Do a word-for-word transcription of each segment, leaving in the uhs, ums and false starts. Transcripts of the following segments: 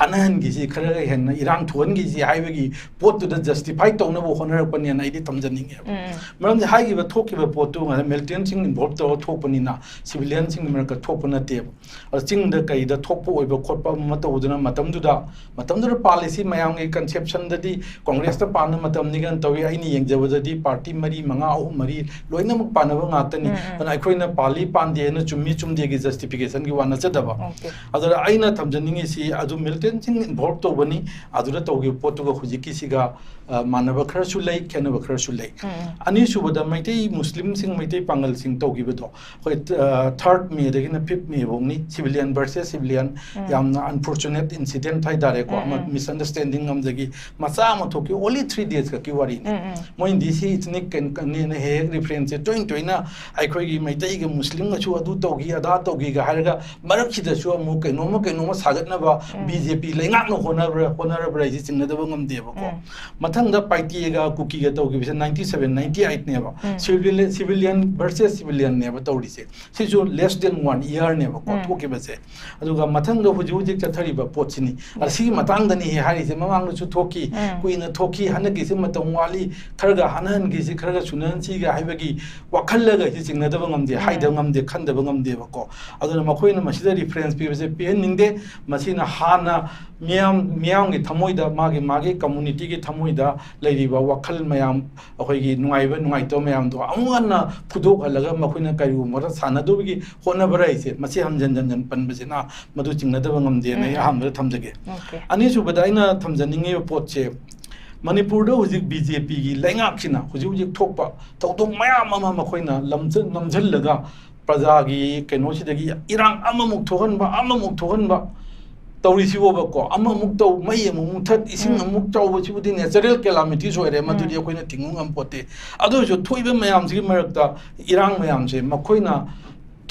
ꯀꯥꯟꯅꯍꯟꯈꯤꯁꯤ, ꯈꯔꯒ ꯍꯦꯟꯅ ꯏꯔꯥꯡ ꯊꯣꯛꯍꯟꯈꯤꯁꯤ ꯍꯥꯏꯕꯒꯤ ꯄꯣꯠꯇꯨꯗ justify ꯇꯧꯅꯕ ꯍꯣꯠꯅꯔꯛꯄꯅꯦꯅ ꯑꯩꯗꯤ ꯊꯝꯖꯅꯤꯡꯉꯦꯕ꯫ ꯎꯝ. ꯃꯔꯝꯗꯤ ꯍꯥꯏꯈꯤꯕ ꯊꯣꯛꯈꯤꯕ ꯄꯣꯠꯇꯨ ꯉꯁꯥꯏ militantꯁꯤꯡ involve ꯇꯧꯔꯒ ꯊꯣꯛꯄꯅꯤꯅ civilianꯁꯤꯡꯒꯤ ꯃꯔꯛꯇ ꯊꯣꯛꯄ ꯅꯠꯇꯦꯕ꯫ ꯑꯗ ꯆꯤꯡꯗ ꯀꯩꯗ ꯊꯣꯛꯄ ꯑꯣꯏꯕ ꯈꯣꯠꯄ ꯑꯃ ꯇꯧꯗꯅ ꯃꯇꯝꯗꯨꯗ, ꯃꯇꯝꯗꯨꯗ ꯄꯥꯜꯂꯤꯁꯤ ꯃꯌꯥꯝꯒꯤ conceptionꯗꯗꯤ Congressꯇ ꯄꯥꯟꯕ ꯃꯇꯝꯅꯤ ꯀꯥꯏꯅ ꯇꯧꯏ꯫ ꯑꯩꯅ ꯌꯦꯡꯖꯕꯗꯗꯤ party ꯃꯔꯤ, ꯃꯉꯥ, ꯑꯍꯨꯝ, ꯃꯔꯤ ꯂꯣꯏꯅꯃꯛ ꯄꯥꯟꯅꯕ ꯉꯥꯛꯇꯅꯤ꯫ ꯎꯝ, ꯎꯝ. ꯑꯗꯨꯅ ꯑꯩꯈꯣꯏꯅ ꯄꯥꯜꯂꯤ ꯄꯥꯟꯗꯦꯅ, ꯆꯨꯝꯃꯤ ꯆꯨꯝꯗꯦꯒꯤ justificationꯒꯤ ꯋꯥ ꯅꯠꯆꯗꯕ꯫ Okay. ꯑꯗꯨꯅ ꯑꯩꯅ ꯊꯝꯖꯅꯤꯡꯉꯤꯁꯤ, ꯑꯗꯨ militantꯁꯤꯡ involve ꯇꯧꯕꯅꯤ꯫ ꯑꯗꯨꯗ ꯇꯧꯈꯤꯕ ꯄꯣꯠꯇꯨꯒ ꯍꯧꯖꯤꯛꯀꯤꯁꯤꯒ, ꯑ, ꯃꯥꯟꯅꯕ ꯈꯔꯁꯨ ꯂꯩ, ꯈꯦꯠꯅꯕ ꯈꯔꯁꯨ ꯂꯩ꯫ ꯎꯝ. ꯑꯅꯤꯁꯨꯕꯗ ꯃꯩꯇꯩ ꯃꯨꯁꯂꯤꯝꯁꯤꯡ, ꯃꯩꯇꯩ ꯄꯥꯉꯜꯁꯤꯡ ꯇꯧꯈꯤꯕꯗꯣ, ꯑꯩꯈꯣꯏ, ꯑ, third Mayꯗꯒꯤꯅ fifth May ꯐꯥꯎꯅꯤ, civilian versus civilian꯫ ꯎꯝ. ꯌꯥꯝꯅ unfortunate incident ꯍꯥꯏꯇꯥꯔꯦꯀꯣ, ꯎꯝ, ꯑꯃ ꯎꯝ. Misunderstanding ꯑꯃꯗꯒꯤ ꯃꯆꯥ ꯑꯃ ꯊꯣꯛꯈꯤ, only three days ꯈꯛꯀꯤ ꯋꯥꯔꯤꯅꯤ꯫ ꯎꯝ, ꯎꯝ. ꯃꯣꯏꯅꯗꯤ ꯁꯤ ethnic ꯀꯩꯅꯣꯅꯦꯅ ꯍꯦꯛ ꯍꯦꯛ referenceꯁꯦ ꯇꯣꯏꯅ ꯇꯣꯏꯅ ꯑꯩꯈꯣꯏꯒꯤ ꯃꯩꯇꯩꯒ ꯃꯨꯁꯂꯤꯝꯒꯁꯨ ꯑꯗꯨ ꯇꯧꯈꯤ, ꯑꯗꯥ ꯇꯧꯈꯤꯒ ꯍꯥꯏꯔꯒ ꯃꯔꯛꯁꯤꯗꯁꯨ ꯑꯃꯨꯛ ꯀꯩꯅꯣꯝꯃ ꯀꯩꯅꯣꯝꯃ ꯁꯥꯒꯠꯅꯕ, ꯎꯝ. BJP ꯂꯩꯉꯥꯛꯅ ꯍꯣꯠꯅꯕ꯭ꯔꯥ, ꯍꯣꯠꯅꯔꯕ꯭ꯔꯥ ꯍꯥꯏꯁꯦ ꯆꯤꯡꯅꯗꯕ ꯉꯝꯗꯦꯕꯀꯣ꯫ ꯎꯝ. ꯃꯊꯪꯗ ꯄꯥꯏꯇꯦꯒ ꯀꯨꯀꯤꯒ ꯇꯧꯈꯤꯕꯁꯦ ninety seven, ninety eightꯅꯦꯕ꯫ ꯎꯝ. Civilian, civilian versus civilianꯅꯦꯕ ꯇꯧꯔꯤꯁꯦ꯫ ꯁꯤꯁꯨ less than one yearꯅꯦꯕꯀꯣ ꯎꯝ. ꯊꯣꯛꯈꯤꯕꯁꯦ꯫ ꯑꯗꯨꯒ ꯃꯊꯪꯗ ꯍꯧꯖꯤꯛ ꯍꯧꯖꯤꯛ ꯆꯠꯊꯔꯤꯕ ꯄꯣꯠꯁꯤꯅꯤ꯫ ꯑꯗ ꯁꯤꯒꯤ ꯃꯇꯥꯡꯗꯅꯤ ꯍꯥꯏꯔꯤꯁꯦ, ꯃꯃꯥꯡꯗꯁꯨ ꯊꯣꯛꯈꯤ, ꯎꯝ. ꯀꯨꯏꯅ ꯊꯣꯛꯈꯤ, ꯍꯟꯗꯛꯀꯤꯁꯤ ꯃꯇꯝ ꯋꯥꯠꯂꯤ, ꯈꯔꯒ ꯍꯥꯟꯅꯍꯟꯈꯤꯁꯤ, ꯈꯔꯒ ꯁꯨꯅꯍꯟꯁꯤꯒ ꯍꯥꯏꯕꯒꯤ ꯋꯥꯈꯜꯂꯒ ꯁꯤ ꯆꯤꯡꯅꯗꯕ ꯉꯝꯗꯦ, ꯎꯝ. ꯍꯥꯏꯗꯕ ꯉꯝꯗꯦ, ꯈꯟꯗꯕ ꯉꯝꯗꯦꯕꯀꯣ꯫ ꯑꯗꯨꯅ ꯃꯈꯣꯏꯅ ꯃꯁꯤꯗ reference ꯄꯤꯕꯁꯦ ꯄꯤꯍꯟꯅꯤꯡꯗꯦ꯫ ꯃꯁꯤꯅ ꯍꯥꯟꯅ ꯃꯤꯌꯥꯝ, ꯃꯤꯌꯥꯝꯒꯤ ꯊꯃꯣꯏꯗ, ꯃꯥꯒꯤ, ꯃꯥꯒꯤ communityꯒꯤ ꯊꯃꯣꯏꯗ ꯂꯩꯔꯤꯕ ꯋꯥꯈꯜ ꯃꯌꯥꯝ, ꯑꯩꯈꯣꯏꯒꯤ ꯅꯨꯡꯉꯥꯏꯕ ꯅꯨꯡꯉꯥꯏꯇꯕ ꯃꯌꯥꯝꯗꯣ ꯑꯃꯨꯛ ꯍꯟꯅ ꯐꯨꯗꯣꯛꯍꯜꯂꯒ ꯃꯈꯣꯏꯅ ꯀꯔꯤꯒꯨꯝꯕꯗ ꯁꯥꯟꯅꯗꯧꯕꯒꯤ ꯍꯣꯠꯅꯕ ꯍꯥꯏꯁꯦ, ꯃꯁꯤ ꯍꯟꯖꯟ ꯍꯟꯖꯟ ꯄꯟꯕꯁꯤꯅ ꯃꯗꯨ ꯆꯤꯡꯅꯗꯕ ꯉꯝꯗꯦꯅ ꯑꯩ ꯎꯝ. ꯑꯍꯥꯟꯕꯗ ꯊꯝꯖꯒꯦ꯫ Okay. ꯑꯅꯤꯁꯨꯕꯗ ꯑꯩꯅ ꯊꯝꯖꯅꯤꯡꯉꯤꯕ ꯄꯣꯠꯁꯦ, ꯃꯅꯤꯄꯨꯔꯗ ꯍꯧꯖꯤꯛ BJPꯒꯤ ꯂꯩꯉꯥꯛꯁꯤꯅ ꯍꯧꯖꯤꯛ ꯍꯧꯖꯤꯛ ꯊꯣꯛꯄ ꯊꯧꯗꯣꯛ ꯃꯌꯥꯝ ꯑꯃ ꯃꯈꯣꯏꯅ ꯂꯝꯖ-, ꯅꯝꯁꯤꯜꯂꯒ ꯄ꯭ꯔꯖꯥꯒꯤ ꯀꯩꯅꯣꯁꯤꯗꯒꯤ ꯏꯔꯥꯡ ꯑꯃꯃꯨꯛ ꯊꯣꯛꯍꯟꯕ, ꯑꯃꯃꯨꯛ ꯊꯣꯛꯍꯟꯕ ꯇꯧꯔꯤꯁꯤꯕꯣꯕꯀꯣ, ꯑꯃꯃꯨꯛ ꯇꯧ, ꯃꯩ ꯑꯃꯨꯛ ꯃꯨꯊꯠ, ꯏꯁꯤꯡ ꯎꯝ. ꯑꯃꯨꯛ ꯆꯥꯎꯕꯁꯤꯕꯨꯗꯤ natural calamities ꯑꯣꯏꯔꯦ, ꯃꯗꯨꯗꯤ ꯎꯝ. ꯑꯩꯈꯣꯏꯅ ꯊꯤꯡꯕ ꯉꯝꯄꯣꯠꯇꯦ꯫ ꯑꯗꯨ ꯑꯣꯏꯔꯁꯨ ꯊꯣꯛꯏꯕ ꯃꯌꯥꯝꯁꯤꯒꯤ ꯃꯔꯛꯇ ꯏꯔꯥꯡ ꯃꯌꯥꯝꯁꯦ ꯃꯈꯣꯏꯅ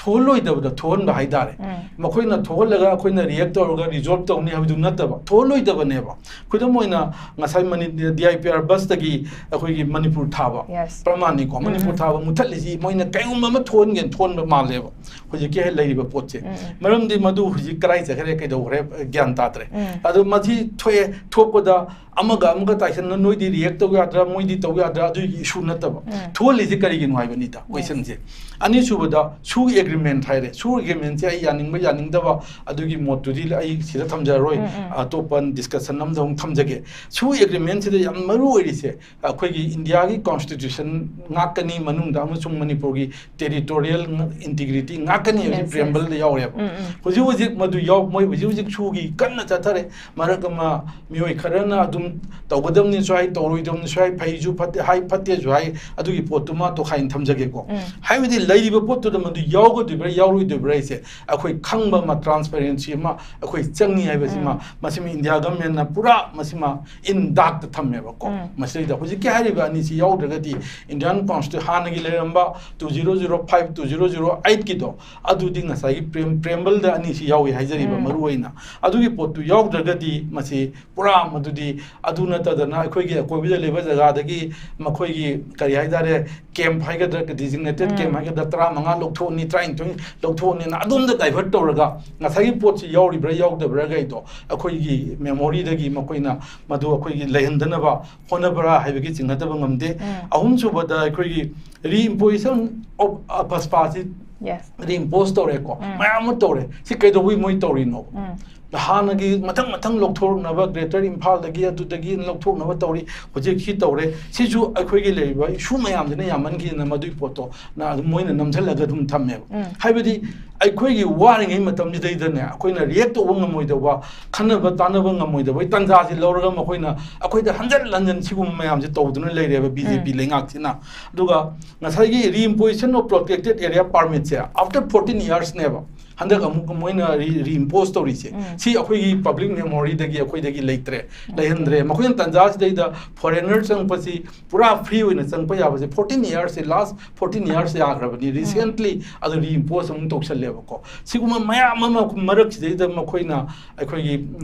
ꯊꯣꯛꯍꯜꯂꯣꯏꯗꯕꯗ ꯊꯣꯛꯍꯟꯕ ꯍꯥꯏꯇꯥꯔꯦ꯫ ꯎꯝ. ꯃꯈꯣꯏꯅ ꯊꯣꯛꯍꯜꯂꯒ ꯑꯩꯈꯣꯏꯅ ꯔꯤꯌꯦꯛ ꯇꯧꯔꯒ ꯔꯤꯖꯣꯜꯕ ꯇꯧꯅꯤ ꯍꯥꯏꯕꯗꯨ ꯅꯠꯇꯕ, ꯊꯣꯛꯍꯜꯂꯣꯏꯗꯕꯅꯦꯕ꯫ ꯈꯨꯗꯝ ꯑꯣꯏꯅ, ꯉꯁꯥꯏ money-, D I P R ꯕꯁꯇꯒꯤ ꯑꯩꯈꯣꯏꯒꯤ ꯃꯅꯤꯄꯨꯔ ꯊꯥꯕ Yes. ꯄ꯭ꯔꯃꯥꯟꯅꯤꯀꯣ꯫ ꯎꯝ, ꯃꯅꯤꯄꯨꯔ ꯎꯝ. ꯊꯥꯕ ꯃꯨꯊꯠꯂꯤꯁꯤ ꯃꯣꯏꯅ ꯀꯩꯒꯨꯝꯕ ꯑꯃ ꯊꯣꯛꯍꯟꯒꯦꯅ ꯊꯣꯛꯍꯟꯕ ꯃꯥꯜꯂꯦꯕ, ꯍꯧꯖꯤꯛꯀꯤ ꯂꯩꯔꯤꯕ ꯄꯣꯠꯁꯦ꯫ ꯎꯝ, ꯎꯝ. ꯃꯔꯝꯗꯤ ꯃꯗꯨ ꯍꯧꯖꯤꯛ ꯀꯗꯥꯏ ꯆꯠꯈ꯭ꯔꯦ, ꯀꯩꯗꯧꯈ꯭ꯔꯦ, ꯒ꯭ꯌꯥꯟ ꯇꯥꯗ꯭ꯔꯦ꯫ ꯎꯝ. ꯑꯗꯣ ꯃꯁꯤ ꯊꯣꯛꯑꯦ, ꯊꯣꯛꯄꯗ ꯑꯃꯒ ꯑꯃꯒ ꯇꯥꯏꯁꯟꯅ ꯅꯣꯏꯗꯤ ꯔꯤꯌꯦꯛ ꯇꯧ ꯌꯥꯗ꯭ꯔꯥ, ꯃꯣꯏꯗꯤ ꯇꯧ ꯌꯥꯗ꯭ꯔꯥ, ꯑꯗꯨꯒꯤ ꯏꯁꯨ ꯅꯠꯇꯕ꯫ ꯎꯝ. ꯊꯣꯛꯍꯜꯂꯤꯁꯦ ꯀꯔꯤꯒꯤꯅꯣ ꯍꯥꯏꯕꯅꯤꯗ, Yes. ꯀꯣꯏꯁꯟꯁꯦ꯫ ꯑꯅꯤꯁꯨꯕꯗ, ꯁꯨ ꯑꯦꯒ꯭ꯔꯤꯃꯦꯟ ꯍꯥꯏꯔꯦ꯫ ꯁꯨ ꯑꯦꯒ꯭ꯔꯤꯃꯦꯟꯁꯦ ꯑꯩ ꯌꯥꯅꯤꯡꯕ ꯌꯥꯅꯤꯡꯗꯕ ꯑꯗꯨꯒꯤ ꯃꯣꯠꯇꯨꯗꯤ ꯑꯩ ꯁꯤꯗ ꯊꯝꯖꯔꯔꯣꯏ꯫ ꯎꯝ, ꯎꯝ. ꯑꯇꯣꯞꯄ ꯗꯤꯁꯀꯁꯟ ꯑꯃꯗ ꯑꯃꯨꯛ ꯊꯝꯖꯒꯦ꯫ ꯁꯨ ꯑꯦꯒ꯭ꯔꯤꯃꯦꯟꯁꯤꯗ ꯌꯥꯝ ꯃꯔꯨ ꯑꯣꯏꯔꯤꯁꯦ, ꯑꯩꯈꯣꯏꯒꯤ ꯏꯟꯗꯤꯌꯥꯒꯤ ꯀꯣꯟꯁꯇꯤꯇ꯭ꯌꯨꯁꯟ ꯉꯥꯛꯀꯅꯤ ꯃꯅꯨꯡꯗ ꯑꯃꯁꯨꯡ ꯃꯅꯤꯄꯨꯔꯒꯤ ꯇꯦꯔꯤꯇꯣꯔꯤꯌꯦꯜ ꯏꯟꯇꯤꯒ꯭ꯔꯤꯇꯤ ꯉꯥꯛꯀꯅꯤ ꯍꯥꯏꯕꯁꯤ Yes, yes. ꯄ꯭ꯔꯤꯌꯦꯝꯕꯜꯗ ꯌꯥꯎꯔꯦꯕ꯫ ꯎꯝ, ꯎꯝ. ꯍꯧꯖꯤꯛ ꯍꯧꯖꯤꯛ ꯃꯗꯨ ꯌꯥꯎ-, ꯃꯣꯏ ꯍꯧꯖꯤꯛ ꯍꯧꯖꯤꯛ ꯁꯨꯒꯤ ꯀꯟꯅ ꯆꯠꯊꯔꯦ꯫ ꯃꯔꯛ ꯑꯃ ꯃꯤꯑꯣꯏ ꯈꯔꯅ ꯑꯗꯨꯝ ꯇꯧꯒꯗꯕꯅꯤꯁꯨ ꯍꯥꯏ, ꯇꯧꯔꯣꯏꯗꯕꯅꯤꯁꯨ ꯍꯥꯏ, ꯐꯩꯁꯨ ꯐꯠꯇꯦ ꯍꯥꯏ, ꯐꯠꯇꯦꯁꯨ ꯍꯥꯏ, ꯑꯗꯨꯒꯤ ꯄꯣꯠꯇꯨꯃ ꯇꯣꯈꯥꯏꯅ ꯊꯝꯖꯒꯦꯀꯣ꯫ ꯎꯝ. ꯍꯥꯏꯕꯗꯤ ꯂꯩꯔꯤꯕ ꯄꯣꯠꯇꯨꯗ ꯃꯗꯨ ꯌꯥꯎꯒꯗꯣꯏꯕ꯭ꯔꯥ ꯌꯥꯎꯔꯣꯏꯗꯣꯏꯕ꯭ꯔꯥ ꯍꯥꯏꯁꯦ ꯑꯩꯈꯣꯏ ꯈꯪꯕ ꯑꯃ, ꯇ꯭ꯔꯥꯟꯁꯄꯦꯔꯦꯟꯁꯤ ꯑꯃ ꯑꯩꯈꯣꯏ ꯆꯪꯉꯤ ꯍꯥꯏꯕꯁꯤꯃ, ꯎꯝ. ꯃꯁꯤꯃ ꯏꯟꯗꯤꯌꯥ ꯒꯃꯦꯟꯅ ꯄꯨꯔꯥ ꯃꯁꯤꯃ ꯏꯟ ꯗꯥꯛꯇ ꯊꯝꯃꯦꯕꯀꯣ꯫ ꯎꯝ. ꯃꯁꯤꯗꯩꯗ ꯍꯧꯖꯤꯛꯀꯤ ꯍꯥꯏꯔꯤꯕ ꯑꯅꯤꯁꯤ ꯌꯥꯎꯗ꯭ꯔꯒꯗꯤ ꯏꯟꯗꯤꯌꯥꯟ ꯀꯣꯟꯁꯇꯤ-, ꯍꯥꯟꯅꯒꯤ ꯂꯩꯔꯝꯕ two zero zero five, two zero zero eight ꯀꯤꯗꯣ, ꯑꯗꯨꯗꯤ ꯉꯁꯥꯏꯒꯤ ꯄ꯭ꯔꯦꯝ-, ꯄ꯭ꯔꯦꯝꯕꯜꯗ ꯑꯅꯤꯁꯤ ꯌꯥꯎꯏ ꯍꯥꯏꯖꯔꯤꯕ ꯎꯝ. ꯃꯔꯨ ꯑꯣꯏꯅ꯫ ꯑꯗꯨꯒꯤ ꯄꯣꯠꯇꯨ ꯌꯥꯎꯗ꯭ꯔꯒꯗꯤ ꯃꯁꯤ ꯄꯨꯔꯥ ꯃꯗꯨꯗꯤ ꯑꯗꯨ ꯅꯠꯇꯗꯅ ꯑꯩꯈꯣꯏꯒꯤ ꯑꯀꯣꯏꯕꯗ ꯂꯩꯕ ꯖꯒꯥꯗꯒꯤ ꯃꯈꯣꯏꯒꯤ ꯀꯔꯤ ꯍꯥꯏꯇꯥꯔꯦ, ꯀꯦꯝꯞ ꯍꯥꯏꯒꯗ꯭ꯔꯥ, ꯗꯤꯖꯤꯒꯅꯦꯇꯦꯠ ꯎꯝ. ꯀꯦꯝꯞ ꯍꯥꯏꯒꯗ꯭ꯔꯥ, ꯇꯔꯥꯃꯉꯥ ꯂꯧꯊꯣꯛꯑꯅꯤ, ꯇꯔꯥꯅꯤꯊꯣꯏ ꯂꯧꯊꯣꯛꯑꯅꯤꯅ ꯑꯗꯣꯝꯗ ꯗꯥꯏꯚꯔꯠ ꯇꯧꯔꯒ ꯉꯁꯥꯏꯒꯤ ꯄꯣꯠꯁꯤ ꯌꯥꯎꯔꯤꯕ꯭ꯔꯥ ꯌꯥꯎꯗꯕ꯭ꯔꯥꯒꯩꯗꯣ ꯑꯩꯈꯣꯏꯒꯤ ꯃꯦꯃꯣꯔꯤꯗꯒꯤ ꯃꯈꯣꯏꯅ ꯃꯗꯨ ꯑꯩꯈꯣꯏꯒꯤ ꯂꯩꯍꯟꯗꯅꯕ ꯍꯣꯠꯅꯕ꯭ꯔꯥ ꯍꯥꯏꯕꯒꯤ ꯆꯤꯡꯅꯗꯕ ꯉꯝꯗꯦ꯫ ꯎꯝ. ꯑꯍꯨꯝꯁꯨꯕꯗ ꯑꯩꯈꯣꯏꯒꯤ reimposition of AFSPA ꯁꯤ Yes. ꯔꯤꯏꯝꯄꯣꯁ ꯇꯧꯔꯦꯀꯣ, ꯎꯝ. ꯃꯌꯥꯝ ꯑꯃ ꯇꯧꯔꯦ꯫ ꯁꯤ ꯀꯩꯗꯧꯕꯩ ꯃꯣꯏ ꯇꯧꯔꯤꯅꯣ? ꯎꯝ. ꯍꯥꯟꯅꯒꯤ ꯃꯊꯪ ꯃꯊꯪ ꯂꯧꯊꯣꯔꯛꯅꯕ, ꯒ꯭ꯔꯦꯇꯔ ꯏꯝꯐꯥꯜꯗꯒꯤ ꯑꯗꯨꯗꯒꯤ ꯂꯧꯊꯣꯛꯅꯕ ꯇꯧꯔꯤ꯫ ꯍꯧꯖꯤꯛ ꯁꯤ ꯇꯧꯔꯦ꯫ ꯁꯤꯁꯨ ꯑꯩꯈꯣꯏꯒꯤ ꯂꯩꯔꯤꯕ ꯏꯁꯨ ꯃꯌꯥꯝꯁꯤꯅ ꯌꯥꯝꯃꯟꯈꯤꯗꯅ ꯃꯗꯨꯒꯤ ꯄꯣꯠꯇꯣ ꯅ-, ꯑꯗꯨꯝ ꯃꯣꯏꯅ ꯅꯝꯁꯤꯜꯂꯒ ꯑꯗꯨꯝ ꯊꯝꯃꯦꯕ꯫ ꯎꯝ. ꯍꯥꯏꯕꯗꯤ ꯑꯩꯈꯣꯏꯒꯤ ꯋꯥꯔꯤꯉꯩ ꯃꯇꯝꯁꯤꯗꯩꯗꯅꯦ, ꯑꯩꯈꯣꯏꯅ ꯔꯤꯌꯦꯛ ꯇꯧꯕ ꯉꯝꯃꯣꯏꯗꯕ, ꯈꯟꯅꯕ ꯇꯥꯟꯅꯕ ꯉꯝꯃꯣꯏꯗꯕꯒꯤ ꯇꯥꯟꯖꯥꯁꯤ ꯂꯧꯔꯒ ꯃꯈꯣꯏꯅ ꯑꯩꯈꯣꯏꯗ ꯍꯟꯖꯟ ꯍꯟꯖꯟ ꯁꯤꯒꯨꯝꯕ ꯃꯌꯥꯝꯁꯦ ꯇꯧꯗꯨꯅ ꯂꯩꯔꯦꯕ ꯕꯤ ꯖꯦ ꯄꯤ ꯂꯩꯉꯥꯛꯁꯤꯅ꯫ ꯑꯗꯨꯒ ꯉꯁꯥꯏꯒꯤ reimposition of protected area permitꯁꯦ after fourteen yearsꯅꯦꯕ ꯍꯟꯗꯛ ꯑꯃꯨꯛ ꯃꯣꯏꯅ ꯔꯤ ꯔꯤꯏꯝꯄꯣꯁ ꯇꯧꯔꯤꯁꯦ꯫ ꯁꯤ ꯑꯩꯈꯣꯏꯒꯤ ꯄꯕ꯭ꯂꯤꯛ ꯃꯦꯃꯣꯔꯤꯗꯒꯤ ꯑꯩꯈꯣꯏꯗꯒꯤ ꯂꯩꯇ꯭ꯔꯦ, ꯂꯩꯍꯟꯗ꯭ꯔꯦ꯫ ꯃꯈꯣꯏꯅ ꯇꯥꯟꯖꯥꯁꯤꯗꯩꯗ ꯐꯣꯔꯦꯅꯔ ꯆꯪꯉꯛꯄꯁꯤ ꯄꯨꯔꯥ ꯐ꯭ꯔꯤ ꯑꯣꯏꯅ ꯆꯪꯉꯛꯄ ꯌꯥꯕꯁꯦ ꯐꯣꯔꯇꯤꯟ ꯏꯌꯥꯔꯁꯁꯦ, ꯂꯥꯁ ꯐꯣꯔꯇꯤꯟ ꯏꯌꯥꯔꯁ ꯌꯥꯈ꯭ꯔꯕꯅꯤ꯫ ꯔꯤꯁꯦꯟꯠꯂꯤ ꯑꯗꯨ ꯔꯤꯏꯝꯄꯣꯁ ꯑꯃꯨꯛ ꯇꯧꯁꯜꯂꯦꯕꯀꯣ꯫ ꯁꯤꯒꯨꯝꯕ ꯃꯌꯥꯝ ꯑꯃ ꯃꯔꯛꯁꯤꯗꯩꯗ ꯃꯈꯣꯏꯅ ꯑꯩꯈꯣꯏꯒꯤ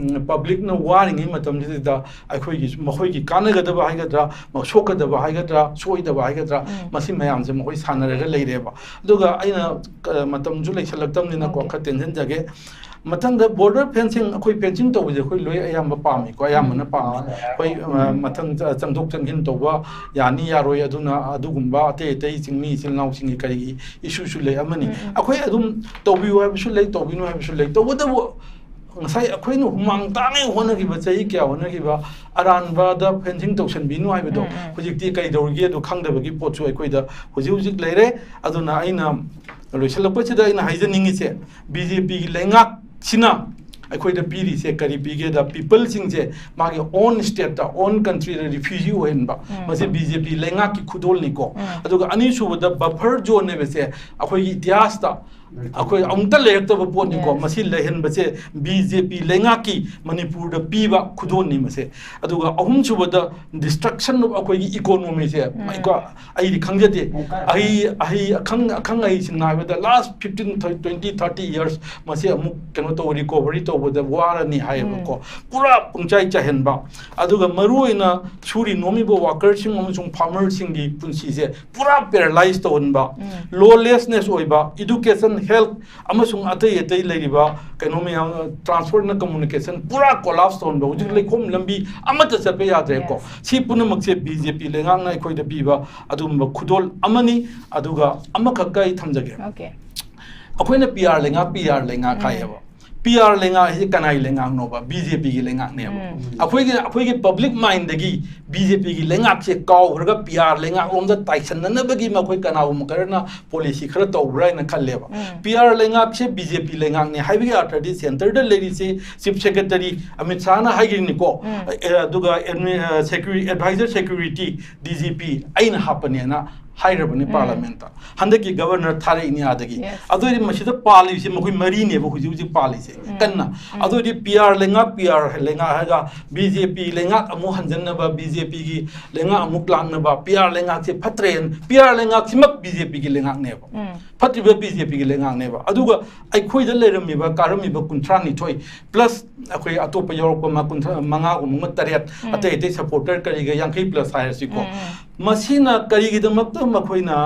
ꯄꯕ꯭ꯂꯤꯛꯅ ꯋꯥꯔꯤꯉꯩ ꯃꯇꯝꯁꯤꯗꯩꯗ ꯑꯩꯈꯣꯏꯒꯤ ꯃꯈꯣꯏꯒꯤ ꯀꯥꯟꯅꯒꯗꯕ ꯍꯥꯏꯒꯗ꯭ꯔꯥ, ꯁꯣꯛꯀꯗꯕ ꯍꯥꯏꯒꯗ꯭ꯔꯥ, ꯁꯣꯏꯗꯕ ꯍꯥꯏꯒꯗ꯭ꯔꯥ, ꯃꯁꯤ ꯃꯌꯥꯝꯁꯦ ꯃꯈꯣꯏ ꯁꯥꯟꯅꯔꯒ ꯂꯩꯔꯦꯕ꯫ ꯑꯗꯨꯒ ꯑꯩꯅ ꯃꯇꯝꯁꯨ ꯂꯩꯁꯜꯂꯛꯇꯕꯅꯤꯅꯀꯣ, ꯈꯔ ꯇꯦꯟꯁꯤꯟꯖꯒꯦ꯫ ꯃꯊꯪꯗ ꯕꯣꯔꯗꯔ ꯐꯦꯟꯁꯤꯡ, ꯑꯩꯈꯣꯏ ꯐꯦꯟꯁꯤꯡ ꯇꯧꯕꯁꯦ ꯑꯩꯈꯣꯏ ꯂꯣꯏ ꯑꯌꯥꯝꯕ ꯄꯥꯝꯃꯤꯀꯣ, ꯑꯌꯥꯝꯕꯅ ꯄꯥꯝꯃꯤ꯫ ꯑꯩꯈꯣꯏ ꯃꯊꯪ ꯆꯪꯊꯣꯛ ꯆꯪꯁꯤꯟ ꯇꯧꯕ ꯌꯥꯅꯤ ꯌꯥꯔꯣꯏ, ꯑꯗꯨꯅ ꯑꯗꯨꯒꯨꯝꯕ ꯑꯇꯩ ꯑꯇꯩ ꯆꯤꯡꯃꯤ ꯏꯆꯤꯜ ꯏꯅꯥꯎꯁꯤꯡꯒꯤ ꯀꯔꯤꯒꯤ ꯏꯁꯨꯁꯨ ꯂꯩ ꯑꯃꯅꯤ꯫ ꯑꯩꯈꯣꯏ ꯑꯗꯨꯝ ꯇꯧꯕꯤꯌꯨ ꯍꯥꯏꯕꯁꯨ ꯂꯩ, ꯇꯧꯕꯤꯅꯨ ꯍꯥꯏꯕꯁꯨ ꯂꯩ꯫ ꯇꯧꯕꯇꯕꯨ ꯉꯁꯥꯏ ꯑꯩꯈꯣꯏꯅ ꯍꯨꯃꯥꯡ ꯇꯥꯡꯉꯩ ꯍꯣꯠꯅꯈꯤꯕ, ꯆꯍꯤ ꯀꯌꯥ ꯍꯣꯠꯅꯈꯤꯕ ꯑꯔꯥꯟꯕꯗ ꯐꯦꯟꯁꯤꯡ ꯇꯧꯁꯟꯕꯤꯅꯨ ꯍꯥꯏꯕꯗꯣ ꯍꯧꯖꯤꯛꯇꯤ ꯀꯩꯗꯧꯔꯤꯒꯦ ꯑꯗꯨ ꯈꯪꯗꯕꯒꯤ ꯄꯣꯠꯁꯨ ꯑꯩꯈꯣꯏꯗ ꯍꯧꯖꯤꯛ ꯍꯧꯖꯤꯛ ꯂꯩꯔꯦ꯫ ꯑꯗꯨꯅ ꯑꯩꯅ ꯂꯣꯏꯁꯤꯜꯂꯛꯄꯁꯤꯗ ꯑꯩꯅ ꯍꯥꯏꯖꯅꯤꯡꯉꯤꯁꯦ, ꯕꯤ ꯖꯦ ꯄꯤꯒꯤ ꯂꯩꯉꯥꯛꯁꯤꯅ ꯑꯩꯈꯣꯏꯗ ꯄꯤꯔꯤꯁꯦ ꯀꯔꯤ ꯄꯤꯒꯦꯗ, ꯄꯤꯄꯜꯁꯤꯡꯁꯦ ꯃꯥꯒꯤ ꯑꯣꯟ ꯁ꯭ꯇꯦꯠꯇ, ꯑꯣꯟ ꯀꯟꯇ꯭ꯔꯤꯗ ꯔꯤꯐ꯭ꯌꯨꯖꯤ ꯑꯣꯏꯍꯟꯕ, ꯃꯁꯤ ꯕꯤ ꯖꯦ ꯄꯤ ꯂꯩꯉꯥꯛꯀꯤ ꯈꯨꯗꯣꯜꯅꯤꯀꯣ꯫ ꯑꯗꯨꯒ ꯑꯅꯤꯁꯨꯕꯗ ꯕꯐꯔ ꯖꯣꯟ ꯍꯥꯏꯕꯁꯦ ꯑꯩꯈꯣꯏꯒꯤ ꯏꯇꯤꯍꯥꯁꯇ ꯑꯩꯈꯣꯏ ꯑꯃꯨꯛꯇ ꯂꯩꯔꯛꯇꯕ ꯄꯣꯠꯅꯤꯀꯣ꯫ ꯃꯁꯤ ꯂꯩꯍꯟꯕꯁꯦ ꯕꯤ ꯖꯦ ꯄꯤ ꯂꯩꯉꯥꯛꯀꯤ ꯃꯅꯤꯄꯨꯔꯗ ꯄꯤꯕ ꯈꯨꯗꯣꯜꯅꯤ ꯃꯁꯦ꯫ ꯑꯗꯨꯒ ꯑꯍꯨꯝꯁꯨꯕꯗ ꯗꯤꯁꯇ꯭ꯔꯛꯁꯟ ꯑꯣꯐ ꯑꯩꯈꯣꯏꯒꯤ ꯏꯀꯣꯅꯣꯃꯤꯁꯦ, ꯑꯩꯀꯣ, ꯑꯩꯗꯤ ꯈꯪꯖꯗꯦ꯫ ꯑꯍꯩ ꯑꯍꯩ ꯑꯈꯪ ꯑꯈꯪ ꯑꯍꯩꯁꯤꯡꯅ ꯍꯥꯏꯕꯗ ꯂꯥꯁ ꯐꯤꯐꯇꯤꯟ ꯇ꯭ꯋꯦꯟꯇꯤ ꯊꯥꯔꯇꯤ ꯏꯌꯥꯔꯁ ꯃꯁꯤ ꯑꯃꯨꯛ ꯀꯩꯅꯣ ꯇꯧꯕ, ꯔꯤꯀꯣꯚꯔꯤ ꯇꯧꯕꯗ ꯋꯥꯔꯅꯤ ꯍꯥꯏꯌꯦꯕꯀꯣ꯫ ꯄꯨꯔꯥ ꯄꯨꯡꯆꯥꯏ ꯆꯥꯏꯍꯟꯕ꯫ ꯑꯗꯨꯒ ꯃꯔꯨꯑꯣꯏꯅ ꯁꯨꯔꯤ ꯅꯣꯝꯃꯤꯕ ꯋꯥꯀꯔꯁꯤꯡ ꯑꯃꯁꯨꯡ ꯐꯥꯔꯃꯔꯁꯤꯡꯒꯤ ꯄꯨꯟꯁꯤꯁꯦ ꯄꯨꯔꯥ ꯄꯦꯔꯥꯂꯥꯏꯁ ꯇꯧꯍꯟꯕ, ꯂꯣꯂꯦꯁꯅꯦꯁ ꯑꯣꯏꯕ, ꯏꯗꯨꯀꯦꯁꯟ, ꯍꯦꯜꯊ ꯑꯃꯁꯨꯡ ꯑꯇꯩ ꯑꯇꯩ ꯂꯩꯔꯤꯕ ꯀꯩꯅꯣ ꯃꯌꯥꯝ, ꯇ꯭ꯔꯥꯟꯁꯄꯣꯔꯠꯅ ꯀꯝꯃꯨꯅꯤꯀꯦꯁꯟ ꯄꯨꯔꯥ ꯀꯣꯂꯥꯞꯁ ꯇꯧꯍꯟꯕ, ꯍꯧꯖꯤꯛ ꯂꯩꯈꯣꯝ ꯂꯝꯕꯤ ꯑꯃꯠꯇ ꯆꯠꯄ ꯌꯥꯗ꯭ꯔꯦꯀꯣ꯫ ꯁꯤ ꯄꯨꯝꯅꯃꯛꯁꯦ ꯕꯤ ꯖꯦ ꯄꯤ ꯂꯩꯉꯥꯛꯅ ꯑꯩꯈꯣꯏꯗ ꯄꯤꯕ ꯑꯗꯨꯒꯨꯝꯕ ꯈꯨꯗꯣꯜ ꯑꯃꯅꯤ꯫ ꯑꯗꯨꯒ ꯑꯃꯈꯛꯀ ꯑꯩ ꯊꯝꯖꯒꯦ꯫ Okay. ꯑꯩꯈꯣꯏꯅ ꯄꯤ ꯑꯥꯔ ꯂꯩꯉꯥꯛ, ꯄꯤ ꯑꯥꯔ ꯂꯩꯉꯥꯛ ꯍꯥꯏꯌꯦꯕ꯫ ꯄꯤ ꯑꯥꯔ ꯂꯩꯉꯥꯛ ꯍꯥꯏꯁꯦ ꯀꯅꯥꯒꯤ ꯂꯩꯉꯥꯛꯅꯣꯕ? ꯕꯤ ꯖꯦ ꯄꯤꯒꯤ ꯂꯩꯉꯥꯛꯅꯦꯕ꯫ ꯎꯝ. ꯑꯩꯈꯣꯏꯒꯤ, ꯑꯩꯈꯣꯏꯒꯤ ꯄꯕ꯭ꯂꯤꯛ ꯃꯥꯏꯟꯗꯒꯤ ꯕꯤ ꯖꯦ ꯄꯤꯒꯤ ꯂꯩꯉꯥꯛꯁꯦ ꯀꯥꯎꯈ꯭ꯔꯒ ꯄꯤ ꯑꯥꯔ ꯂꯩꯉꯥꯛꯂꯣꯝꯗ ꯇꯥꯏꯁꯟꯅꯅꯕꯒꯤ ꯃꯈꯣꯏ ꯀꯅꯥꯒꯨꯝꯕ ꯈꯔꯅ ꯄꯣꯂꯤꯁꯤ ꯈꯔ ꯇꯧꯕ꯭ꯔꯥ ꯍꯥꯏꯅ ꯈꯜꯂꯦꯕ꯫ ꯎꯝ. ꯄꯤ ꯑꯥꯔ ꯂꯩꯉꯥꯛꯁꯦ ꯕꯤ ꯖꯦ ꯄꯤ ꯂꯩꯉꯥꯛꯅꯦ ꯍꯥꯏꯕꯒꯤ ꯑꯔꯊꯗꯤ ꯁꯦꯟꯇꯔꯗ ꯂꯩꯔꯤꯁꯦ ꯆꯤꯐ ꯁꯦꯀ꯭ꯔꯦꯇꯔꯤ ꯑꯃꯤꯠ ꯁꯥꯍꯅ ꯍꯥꯏꯈꯤꯕꯅꯤꯀꯣ꯫ ꯎꯝ. ꯑꯦ, ꯑꯗꯨꯒ ꯑꯦꯗꯃꯤ-, ꯑ, ꯁꯦꯀ꯭ꯌꯨꯔꯤ-, adviser security, D G P ꯑꯩꯅ ꯍꯥꯞꯄꯅꯦꯅ ꯍꯥꯏꯔꯕꯅꯤ ꯎꯝ. ꯄꯥꯔꯂꯤꯌꯥꯃꯦꯟꯠꯇ꯫ ꯍꯟꯗꯛꯀꯤ ꯒꯕꯔꯅꯔ ꯊꯥꯔꯛꯏꯅꯤ ꯑꯥꯗꯒꯤ꯫ Yes. ꯑꯗꯨ ꯑꯣꯏꯔꯗꯤ ꯃꯁꯤꯗ ꯄꯥꯜꯂꯤꯕꯁꯤ ꯃꯈꯣꯏ ꯃꯔꯤꯅꯦꯕ ꯍꯧꯖꯤꯛ ꯍꯧꯖꯤꯛ ꯄꯥꯜꯂꯤꯁꯦ ꯎꯝ. ꯀꯟꯅ꯫ ꯎꯝ. ꯑꯗꯨ ꯑꯣꯏꯔꯗꯤ ꯄꯤ ꯑꯥꯔ ꯂꯩꯉꯥꯛ, ꯄꯤ ꯑꯥꯔ ꯂꯩꯉꯥꯛ ꯍꯥꯏꯔꯒ ꯕꯤ ꯖꯦ ꯄꯤ ꯂꯩꯉꯥꯛ ꯑꯃꯨꯛ ꯍꯟꯖꯟꯅꯕ, ꯕꯤ ꯖꯦ ꯄꯤꯒꯤ ꯂꯩꯉꯥꯛ ꯑꯃꯨꯛ ꯂꯥꯛꯅꯕ, ꯄꯤ ꯑꯥꯔ ꯂꯩꯉꯥꯛꯁꯦ ꯐꯠꯇ꯭ꯔꯦ, ꯄꯤ ꯑꯥꯔ ꯂꯩꯉꯥꯛꯁꯤꯃꯛ ꯕꯤ ꯖꯦ ꯄꯤꯒꯤ ꯂꯩꯉꯥꯛꯅꯦꯕ꯫ ꯎꯝ. ꯐꯠꯇ꯭ꯔꯤꯕ ꯕꯤ ꯖꯦ ꯄꯤꯒꯤ ꯂꯩꯉꯥꯛꯅꯦꯕ꯫ ꯑꯗꯨꯒ ꯑꯩꯈꯣꯏꯗ ꯂꯩꯔꯝꯃꯤꯕ, ꯀꯥꯔꯝꯃꯤꯕ ꯀꯨꯟꯊ꯭ꯔꯥ ꯅꯤꯊꯣꯏ plus ꯑꯩꯈꯣꯏ ꯑꯇꯣꯞꯄ ꯌꯥꯎꯔꯛꯄ ꯑꯃ ꯀꯨꯟꯊ꯭ꯔꯥ ꯃꯉꯥꯒꯨꯝꯕ ꯑꯃ ꯇꯔꯦꯠ, ꯎꯝ. ꯑꯇꯩ ꯑꯇꯩ supporter ꯀꯔꯤꯒ ꯌꯥꯡꯈꯩ plus ꯍꯥꯏꯔꯁꯤꯀꯣ꯫ ꯎꯝ. ꯃꯁꯤꯅ ꯀꯔꯤꯒꯤꯗꯃꯛꯇ ꯃꯈꯣꯏꯅ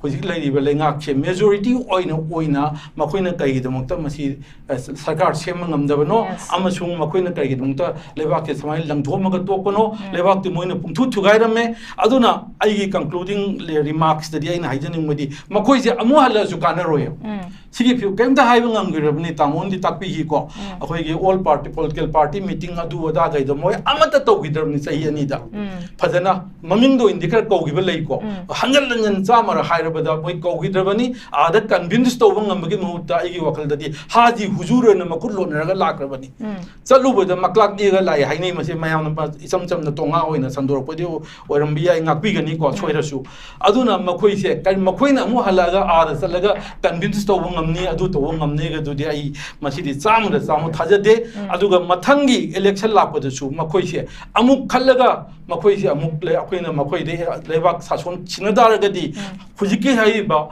ꯍꯧꯖꯤꯛ ꯂꯩꯔꯤꯕ ꯂꯩꯉꯥꯛꯁꯦ majority ꯑꯣꯏꯅ, ꯑꯣꯏꯅ ꯃꯈꯣꯏꯅ ꯀꯔꯤꯒꯤꯗꯃꯛꯇ ꯃꯁꯤ, ꯑ, ꯁꯔꯀꯥꯔ ꯁꯦꯝꯕ ꯉꯝꯗꯕꯅꯣ? Yes. ꯑꯃꯁꯨꯡ ꯃꯈꯣꯏꯅ ꯀꯔꯤꯒꯤꯗꯃꯛꯇ ꯂꯩꯕꯥꯛꯁꯦ ꯁꯨꯃꯥꯏꯅ ꯂꯪꯊꯣꯛꯑꯝꯃꯒ ꯇꯣꯛꯄꯅꯣ? ꯎꯝ. ꯂꯩꯕꯥꯛꯇꯤ ꯃꯣꯏꯅ ꯄꯨꯡꯊꯨ ꯊꯨꯒꯥꯏꯔꯝꯃꯦ꯫ ꯑꯗꯨꯅ ꯑꯩꯒꯤ concluding remarksꯇꯗꯤ ꯑꯩꯅ ꯍꯥꯏꯖꯅꯤꯡꯕꯗꯤ ꯃꯈꯣꯏꯁꯦ ꯑꯃꯨꯛ ꯍꯜꯂꯛꯑꯁꯨ ꯀꯥꯟꯅꯔꯣꯏ꯫ ꯎꯝ. ꯁꯤꯒꯤ ꯐꯤꯕꯝ ꯀꯔꯤꯝꯇ ꯍꯥꯏꯕ ꯉꯝꯈꯤꯗ꯭ꯔꯕꯅꯤ, ꯇꯥꯃꯣꯅꯗꯤ ꯇꯥꯛꯄꯤꯈꯤꯀꯣ꯫ ꯎꯝ. ꯑꯩꯈꯣꯏꯒꯤ all party, political party meeting ꯑꯗꯨ ꯑꯗꯥ ꯀꯩꯗꯣ ꯃꯣꯏ ꯑꯃꯠꯇ ꯇꯧꯈꯤꯗ꯭ꯔꯕꯅꯤ ꯆꯍꯤ ꯑꯅꯤꯗ꯫ ꯎꯝ. ꯐꯖꯅ ꯃꯃꯤꯡꯗ ꯑꯣꯏꯅꯗꯤ ꯈꯔ ꯀꯧꯈꯤꯕ ꯂꯩꯀꯣ꯫ ꯎꯝ. ꯍꯟꯖꯟ ꯍꯟꯖꯟ ꯆꯥꯝꯃꯔ ꯍꯥꯏꯔꯕꯗ ꯃꯣꯏ ꯀꯧꯈꯤꯗ꯭ꯔꯕꯅꯤ꯫ ꯑꯥꯗ convince ꯇꯧꯕ ꯉꯝꯕꯒꯤ ꯃꯍꯨꯠꯇ ꯑꯩꯒꯤ ꯋꯥꯈꯜꯗꯗꯤ ꯍꯥꯖꯤ ꯍꯨꯖꯨꯔ ꯑꯣꯏꯅ ꯃꯈꯨꯠ ꯂꯣꯠꯅꯔꯒ ꯂꯥꯛꯈ꯭ꯔꯕꯅꯤ꯫ ꯎꯝ. ꯆꯠꯂꯨꯕꯗ ꯃꯀ꯭ꯂꯥꯛ ꯅꯦꯛꯑꯒ ꯂꯥꯛꯑꯦ ꯍꯥꯏꯅꯩ꯫ ꯃꯁꯤ ꯃꯌꯥꯝꯅ ꯃ-, ꯏꯆꯝ ꯆꯝꯅ ꯇꯣꯉꯥ ꯑꯣꯏꯅ ꯁꯟꯗꯣꯔꯛꯄꯗꯤ ꯑꯣꯏꯔꯝꯕ ꯌꯥꯏ, ꯉꯥꯛꯄꯤꯒꯅꯤꯀꯣ, ꯎꯝ. ꯁꯣꯏꯔꯁꯨ꯫ ꯑꯗꯨꯅ ꯃꯈꯣꯏꯁꯦ ꯀꯔꯤ, ꯃꯈꯣꯏꯅ ꯑꯃꯨꯛ ꯍꯜꯂꯛꯑꯒ ꯑꯥꯗ ꯆꯠꯂꯒ convince ꯇꯧꯕ ꯉꯝꯅꯤ, ꯑꯗꯨ ꯇꯧꯕ ꯉꯝꯅꯤꯒꯗꯨꯗꯤ ꯑꯩ ꯃꯁꯤꯗꯤ ꯆꯥꯝꯃꯗ ꯆꯥꯝꯃ ꯊꯥꯖꯗꯦ꯫ ꯎꯝ. ꯑꯗꯨꯒ ꯃꯊꯪꯒꯤ election ꯂꯥꯛꯄꯗꯁꯨ ꯃꯈꯣꯏꯁꯦ ꯑꯃꯨꯛ ꯈꯜꯂꯒ ꯃꯈꯣꯏꯁꯦ ꯑꯃꯨꯛ ꯂꯩ-, ꯑꯩꯈꯣꯏꯅ ꯃꯈꯣꯏꯗ ꯂꯩꯕꯥꯛ ꯁꯥꯁꯣꯟ ꯁꯤꯟꯅ ꯇꯥꯔꯒꯗꯤ ꯎꯝ. ꯍꯧꯖꯤꯛꯀꯤ ꯍꯥꯏꯔꯤꯕ